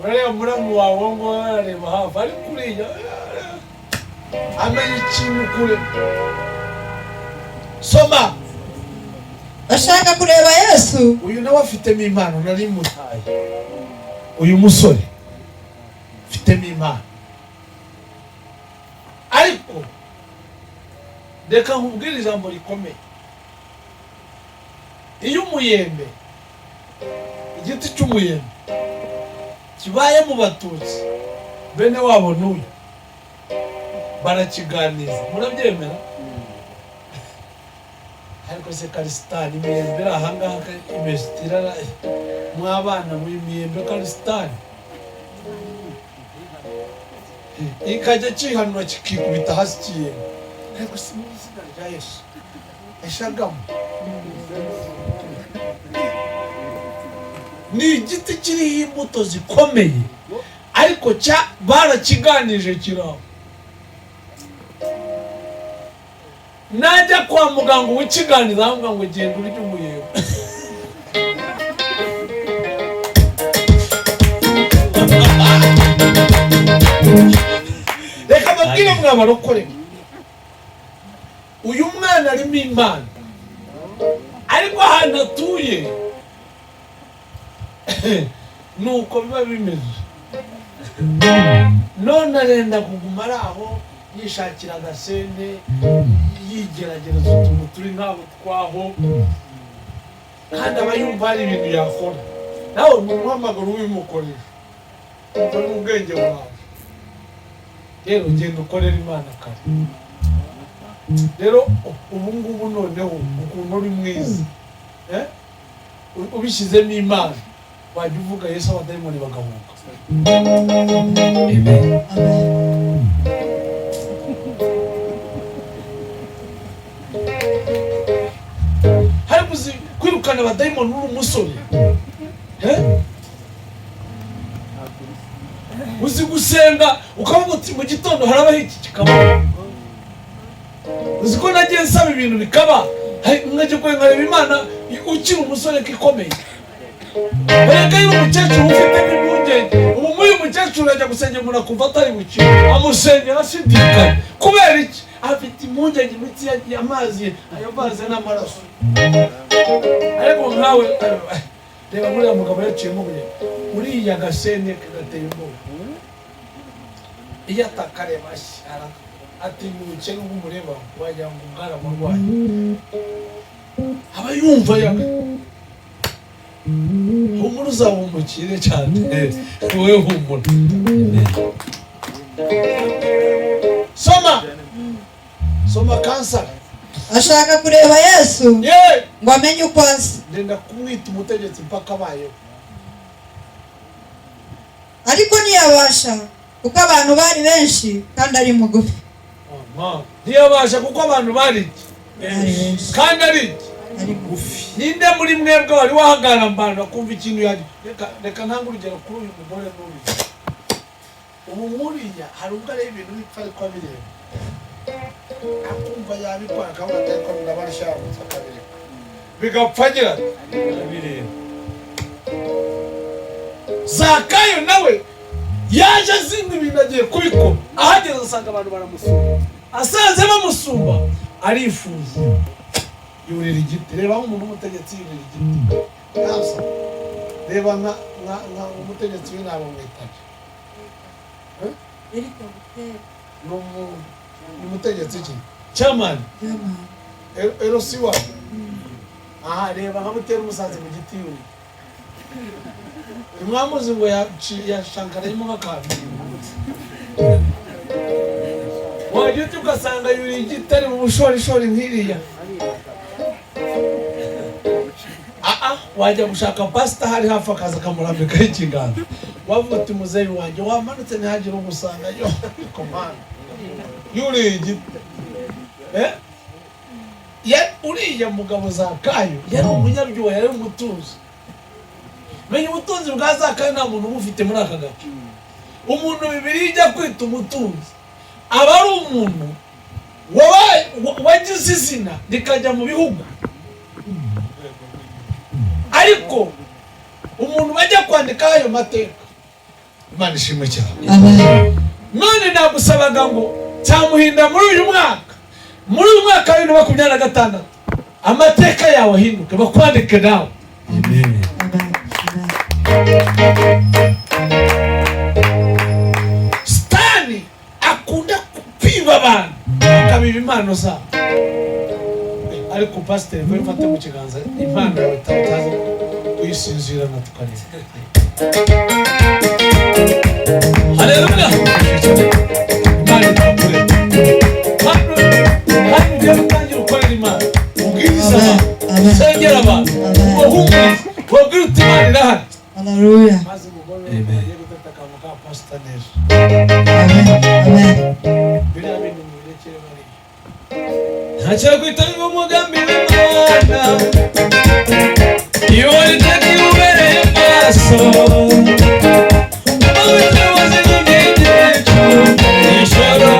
urareba muramu wawe ngo arareba hafi, ariko uriya amenya ikintu kure. Soma. Ashaka kureba Yesu. Uyu nawe afitemo impano, nari mutaye. Uyu musore afitemo impano, ariko reka nkubwire ijambo rikomeye. Iyo umuyembe, igiti cy'umuyembe kibaye mu Batutsi bene wabo n'uyu barakiganiza, murabyemera? Ariko se Karisitani imiyembe iri ahangaha imesitira mwabana mu miyembe Karisitani ikajya kihanura kikikubita hasi kiyembe. Ariko si mu izina rya Yesu eshagamo. Ni igiti kiriho imbuto zikomeye, ariko cya barakiganije kiraho. Najya kwa muganga ukiganiza avuga ngo genda urye umuyembe. Reka babwire mwabarokore, uyu mwana arimo Imana, ariko Ariko ahantu atuye nuko biba bimeze. None arenda kuguma ari aho yishakira agasente, yigerageza utuntu turi nk'aho twaho, kandi aba yumva hari ibintu yakora. Nawe ni umuhamagaro ubimukoresha, ubwo ni ubwenge bwawe. Rero genda ukorera Imana kare. Rero ubu ngubu noneho ukuntu uri mwiza, ubishyizemo Imana, wajya uvuga Yesu abadayimoni bagahunga. Amen. Hari kuzi kwirukana abadayimoni uri umusore, uzi gusenga ukavuga uti mu gitondo harabaho iki kikaba. Uzi ko nagiye nsaba ibintu bikaba, nkajya nkareba Imana ukiri umusore ko ikomeye. Erega iyo umukecuru ufite n'impungenge, ubu muri uyu mukecuru ajya gusengera umuntu akumva atari bukire, amusengera ashidikanya. Kubera iki? Afite impungenge, imitsi amazi ayavanze n'amaraso. Ariko nkawe reba nk'uriya mugabo yaciyemo ubuye, uriya gasene kagateye ubwoba. Iyo atakareba atinya ubukene bw'umureba, wagira ngo bwaramurwaye. Aba yumva yaga. Humura uzahumukire cyane, wowe humura. Soma soma kanseri. Ashaka kureba Yesu ngo amenye uko asa. Ndenda kumwita umutegetsi mpaka abayeho. Ariko ntiyabasha kuko abantu bari benshi kandi ari mugufi. Ntiyabasha kuko abantu bari benshi kandi ari mugufi. Ninde muri mwebwe wari wahagarara mbana akumva ikintu yaje? Reka ntange urugero kuri uyu mugore n'uyu. Ubu nkuriya hari ubwo areba ibintu bipfa ariko abireba, akumva yabikora akavuga ati ariko ndabarishamutse akabireka bigapfa agira ati abireba. Zakayo nawe yaje azinga ibintu agiye kubikora, ahageze asanga abantu baramusumba, asanze bamusumba arifuza, yurira igiti. Reba nk'umuntu w'umutegetsi yurira igiti. Nasa reba nka umutegetsi w'intabo mwitaje. Ni umutegetsi ki? Chairman. Ero si wa. Aha reba nka Butera umusanze mu giti yurira. Mwamuzi ngo yashankarayemo nk'akantu. Wajya uti ugasanga yuriye igiti ari mu bushorishori nk'iriya. Wajya gushaka pasita hari hafi akaza akamurambikaho ikiganza. Wavuga uti muzeyi wanjye wamanutse ntihagire ugusanga yo komanda. Yuriye igiti. Uriya mugabo Zakayo yari umunyabyuba, yari umutunzi. Menya ubutunzi bwa Zakayo nta muntu ubufite muri aka gace. Umuntu Bibiliya ijya kwita umutunzi aba ari umuntu wagize izina rikajya mu bihugu. Ariko umuntu bajya kwandika ayo mateka, Imana ishimwe cyane. None nagusabaga ngo cyamuhinda muri uyu mwaka, muri uyu mwaka wa 2026 amateka yawe ahinduke, bakwandike nawe. Amen. Sitani akunda kwiba abantu akabiba impano zabo. Ariko pasiteri we mfate mu kiganza impano yawe utaza kuyisinzirana tukareba. Haleluya. Imana itakure. Hano ugiye gutangira ukorera Imana, ubwiriza abantu, usengera abantu, ubahumurize, ubabwire uti Imana irahari. Haleluya. Maze umugore agiye gutata akantu ka pasita neza. Amen. Amen. Biriya bintu mubirekere bariya. Ntacyo kwitanga umugambi w'Imana, iyo iteka iwubereye maso. Ubuyobozi n'ubwigenge, ijoro,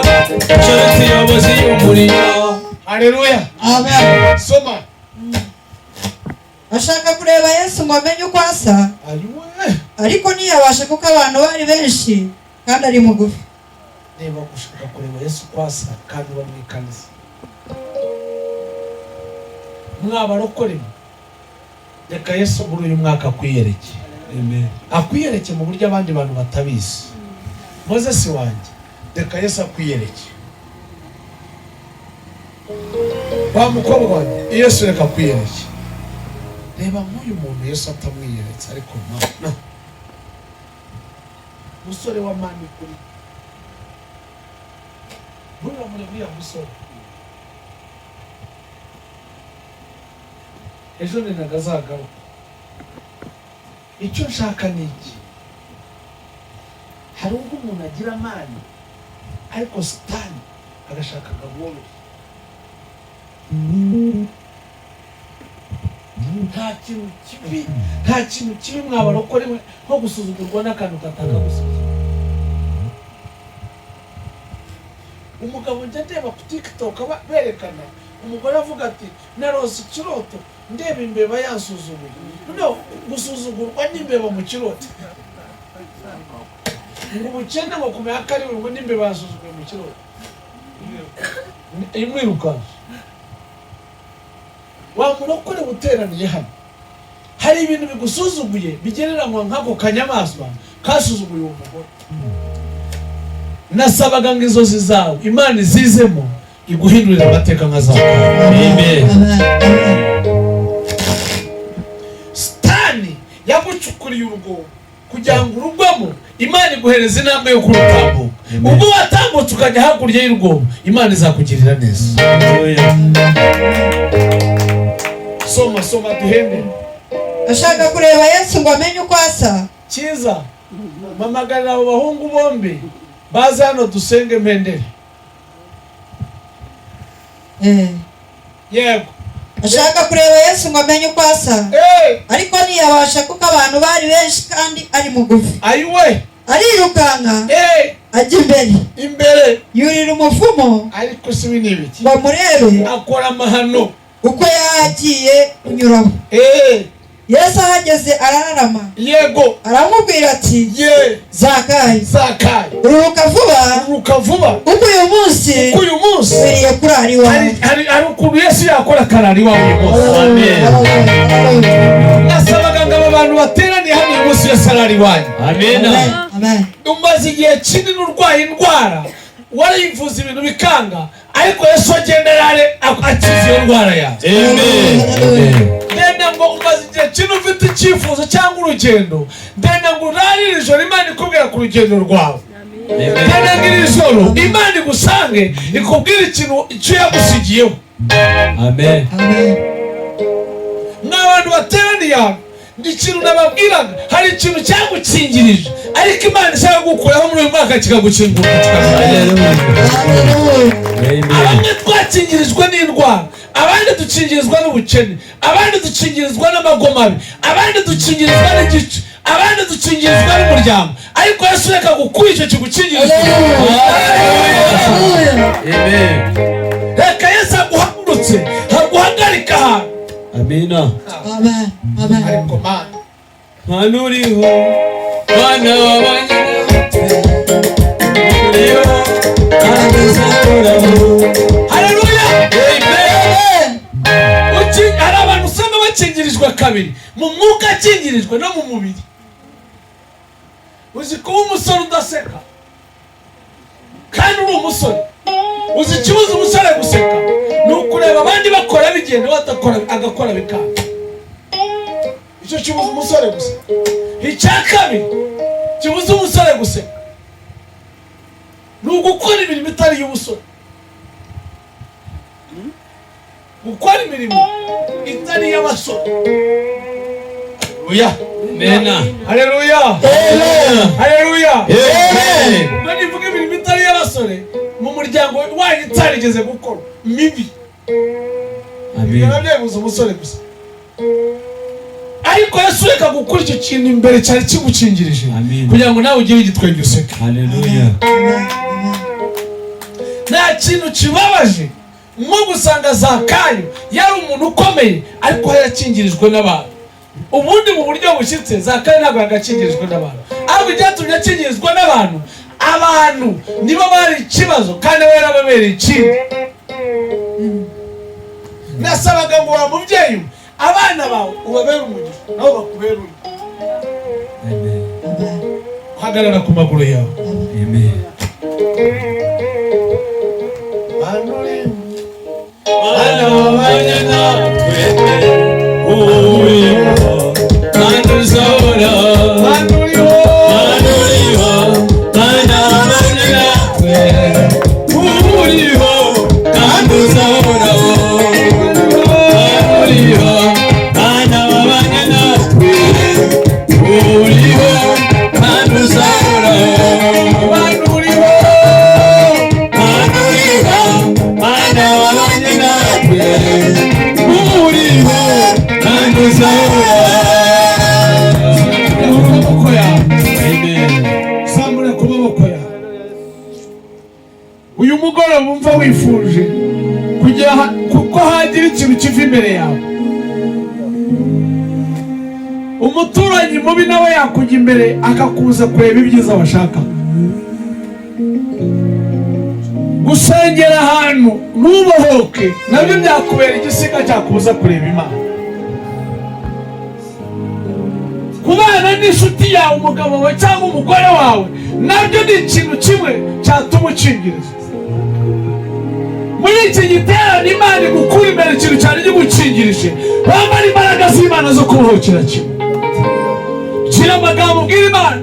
ijoro tuyobozi y'umuriro. Haleluya. Amen. Soma. Ashaka kureba Yesu ngo amenye uko asa, ariko ntiyabasha kuko abantu bari benshi kandi ari mugufi. Niba ushaka kureba Yesu uko asa kandi uba mu ikanisa, mwabarokore Reka Yesu muri uyu mwaka akwiyereke. Amen. Akwiyereke mu buryo abandi bantu batabizi. Mozesi wanjye, reka Yesu akwiyereke. Wa mukobwa wanjye, Yesu reka akwiyereke. Reba nk'uyu muntu Yesu atamwiyeretse, ariko mana, musore wa mani kuri buriya muri uriya musore ejo ninaga azagaruka. Icyo nshaka ni iki? Hari ubwo umuntu agira amani, ariko Sitani agashaka agabworoshye. Nta kintu kibi, nta kintu kibi mwabarokore mwe nko gusuzugurwa n'akantu katanga gusuzugurwa. Umugabo njya ndeba ku TikTok berekana umugore avuga ati narose ikiroto ndeba imbeba yansuzuguye. Noneho gusuzugurwa n'imbeba mu kiroto, ngo ubukene ngo kumenya ko ari we, ngo n'imbeba yansuzuguye mu kiroto imwirukanse. Wa murokore uteraniye hano, hari ibintu bigusuzuguye bigereranywa nk'ako kanyamaswa kasuzuguye uwo mugore. Nasabaga ngo inzozi zawe Imana izizemo, iguhindurire amateka nka zawe. Amen. Sitani yagucukuriye urwobo kugira ngo urugwamo, Imana iguhereza intambwe yo kurutambuka. Ubwo watambutse ukajya hakurya y'urwobo, Imana izakugirira neza. Hallelujah. Soma, soma duhende. Ashaka kureba Yesu ngo amenye uko asa. Cyiza, mpamagarira abo bahungu bombi baze hano dusenge mpendere. Yego. Ashaka kureba Yesu ngo amenye uko asa, ariko ntiyabasha kuko abantu bari benshi kandi ari mugufi. Ayiwe. Arirukanka ajya imbere, imbere yurira umuvumo. Ariko si ibi ni ibiki? Ngo amurebe akora amahano uko yagiye kunyuraho. Yesu ahageze arararama. Yego. Aramubwira ati ye Zakayo, Zakayo, uruhuka vuba, uruhuka vuba, kuko uyu munsi, kuko uyu munsi ukwiriye kurara iwawe. Hari ukuntu Yesu yakora akarara iwawe uyu munsi. Amen. Nasabaga ngo aba bantu bateraniye hano uyu munsi Yesu arara iwanyu. Amen. Amen. Umaze igihe kinini urwaye indwara, warivuza ibintu bikanga, ariko Yesu agenda arare akiza iyo ndwara yawe. Amen. Amen. Ndenda ngo umaze igihe kinini ufite icyifuzo cyangwa urugendo, ndenda ngo urarire ijoro Imana ikubwira ku rugendo rwawe. Ndenda ngo iri joro Imana igusange ikubwire ikintu icyo yagusigiyeho. Amen. Amen. Mwa bantu bateraniye hano, ni ikintu nababwiraga, hari ikintu cyagukingirije ariko Imana ishaka gukuraho muri uyu mwaka kikagukingura kikaguha. Hallelujah. Hallelujah. Amen. Abamwe twakingirijwe n'indwara, abandi dukingirizwa n'ubukene, abandi dukingirizwa n'amagomabi, abandi dukingirizwa n'igice, abandi dukingirizwa n'umuryango, ariko Yesu reka gukura icyo kigukingiriza. Hallelujah. Amen. Reka Yesu aguhagurutse, aguhagarika ahantu. Amina. Amen. Amen. Ariko Mana, Mana uriho, Mana wabanye natwe, uriho kandi uzahoraho. Haleluya. Amen. Hari abantu usanga bakingirijwe kabiri, mu mwuka akingirijwe no mu mubiri. Uzi kuba umusore udaseka kandi uri umusore? Uzi ikibuza umusore guseka? Ni ukureba abandi bakora bigenda, badakora agakora bikanga. Icyo kibuza umusore guseka. Icya kabiri kibuza umusore guseka ni ugukora imirimo itari iy'ubusore, gukora imirimo itari iy'abasore. Haleluya. Amena. Haleluya. Haleluya. Amen. Ubwo nivuga imirimo itari iy'abasore, mu muryango wanyu itarigeze gukora mibi, ibyo Amen. nabyo bibuza umusore gusa. Ariko Yesu reka gukora icyo kintu imbere cyari kigukingirije, Amen. kugira ngo nawe ugire igitwenge useke. Hallelujah. Nta kintu kibabaje nko gusanga Zakayo yari umuntu ukomeye ariko yarakingirijwe n'abantu. Ubundi mu buryo bushyitse Zakayo ntabwo yagakingirijwe n'abantu, ahubwo icyatumye akingirizwa n'abantu, abantu nibo bari ikibazo kandi we yarababereye ikindi. Nasabaga ngo wa mubyeyi we Abana bawe ubabere umugisha, nabo bakubere undi. Hagarara ku maguru yawe. Amen. Mana wabanye natwe, uriho kandi uzahoraho. Mana uriho, Mana uriho, Mana wabanye natwe, uriho kandi uzahoraho. Mana uriho, Mana wabanye natwe, uriho kandi uzahoraho. Mana uriho, Mana uriho, Mana wabanye natwe, uriho kandi uzahoraho. Zamura ku maboko yawe. Amen. Zamura ku maboko yawe. Uyu mugoroba wumva wifuje kugira kuko hagira ikintu kiva imbere yawe. Umuturanyi mubi nawe yakujya imbere akakuza kureba ibyiza washaka. Gusengera ahantu ntubohoke nabyo byakubera igisiga cyakubuza kureba Imana. Kubana n'inshuti yawe, umugabo wawe cyangwa umugore wawe, nabyo ni ikintu kimwe cyatuma ukingiriza. Muri iki giterane Imana igukura imbere ikintu cyane gikingirije, wambara imbaraga z'Imana zo kubohokera kimwe. Shyira amagambo ubwira Imana,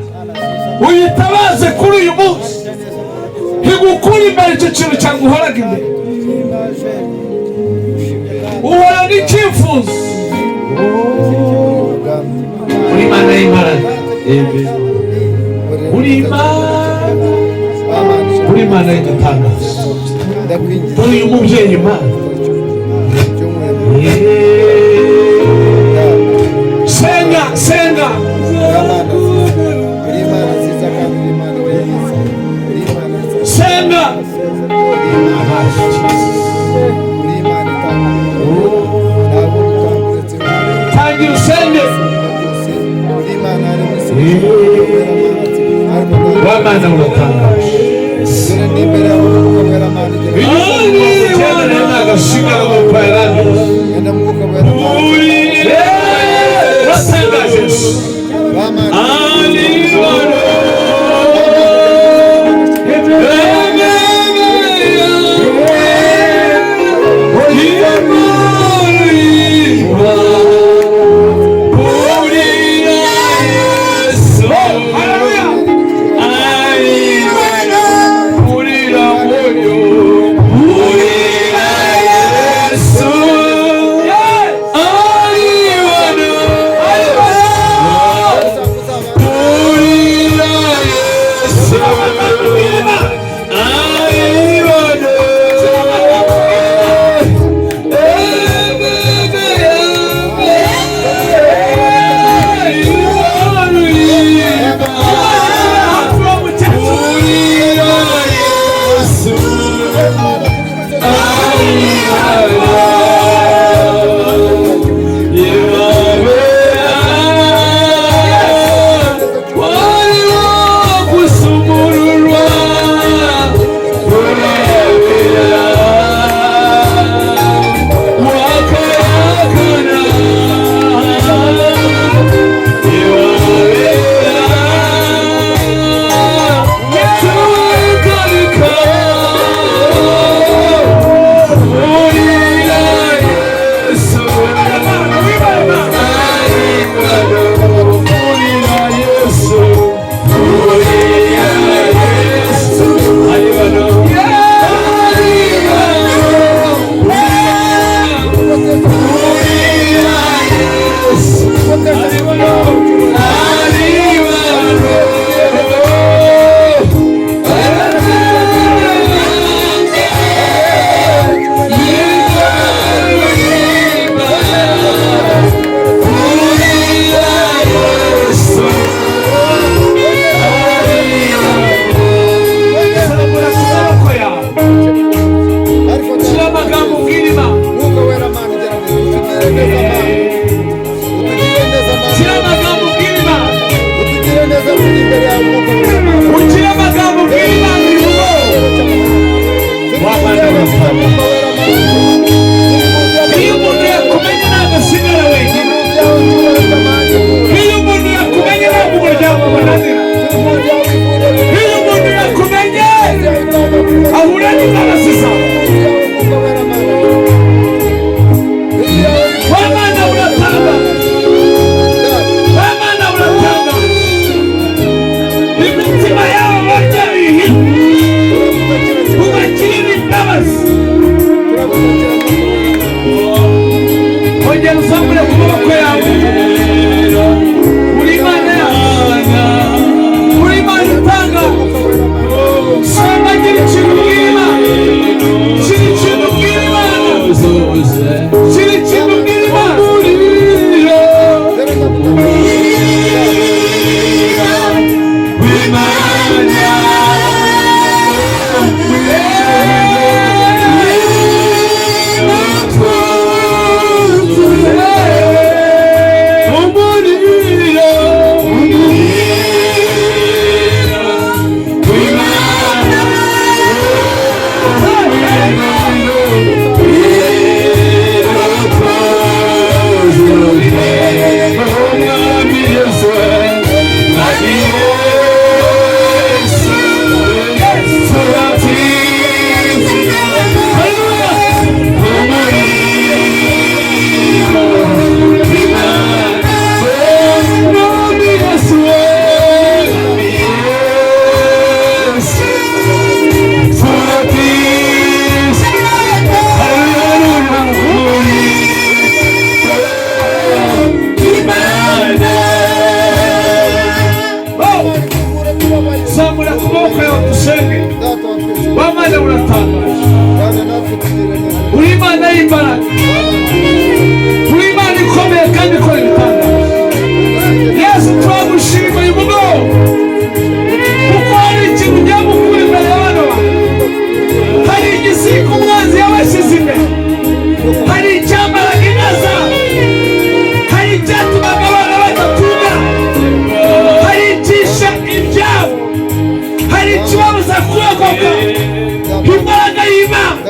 uyitabaze kuri uyu munsi, ntigukura imbere icyo kintu cyaguhoraga imbere. Uhora n'icyifuzo uri Imana y'imbaraga, uri Imana, uri Imana y'igitangaza. Dore uyu mubyeyi Imana. Senga, senga. Senga. Tangira usenge. Wamana uratangaje. Iyo umuntu nagasigara mu parangiza. Uratangaje.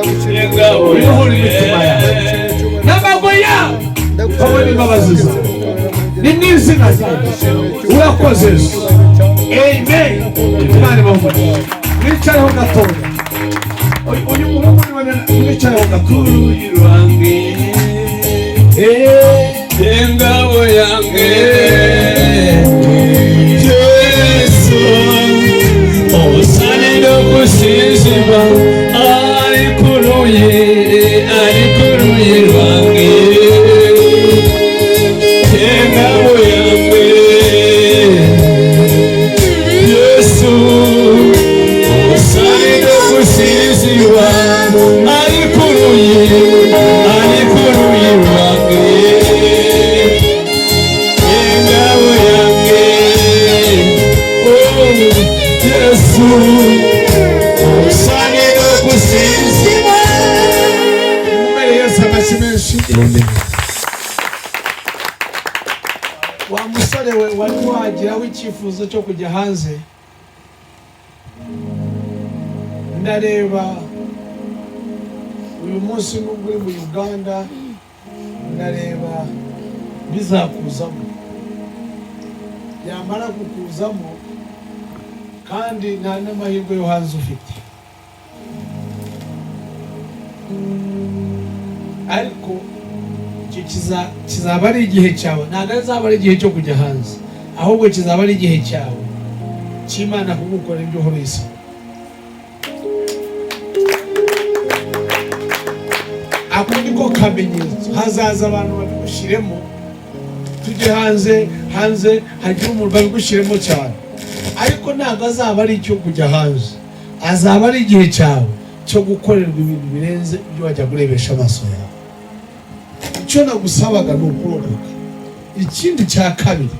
Uruhure imitima yawe n'amago yawe, babone imbabazi zawe. Ni mu izina ryawe, urakoze Yesu. Amen. Imana ibahumurize. Mwicareho gatoya. Uyu muhungu niwe mwicareho gatoya. Engabo yange Yesu, obusanire okusinzibwa ari ku luyi, ari ku luyi lwange. Engabo yange Yesu, obusanire okusinzibwa ari ku luyi, ari ku luyi lwange. Engabo yange, oh Yesu, obusanire okusinzibwa. Mumere Yesu amashyi menshi. Wa musore we wari wagiraho icyifuzo cyo kujya hanze, ndareba uyu munsi nubwo uri mu Uganda, ndareba bizakuzamo, byamara kukuzamo kandi nta n'amahirwe yo hanze ufite, ariko icyo kizaba ari igihe cyawe. Ntabwo azaba ari igihe cyo kujya hanze, ahubwo kizaba ari igihe cyawe cy'Imana kugukora ibyo uhora uyisaba. Ako niko kamenyetso. Hazaza abantu babigushyiremo, tujye hanze, hanze hagira umuntu babigushyiremo cyane, ariko ntabwo azaba ari icyo kujya hanze, azaba ari igihe cyawe cyo gukorerwa ibintu birenze ibyo wajya kurebesha amaso yawe. Icyo nagusabaga ni ukurokoka. Ikindi cya kabiri,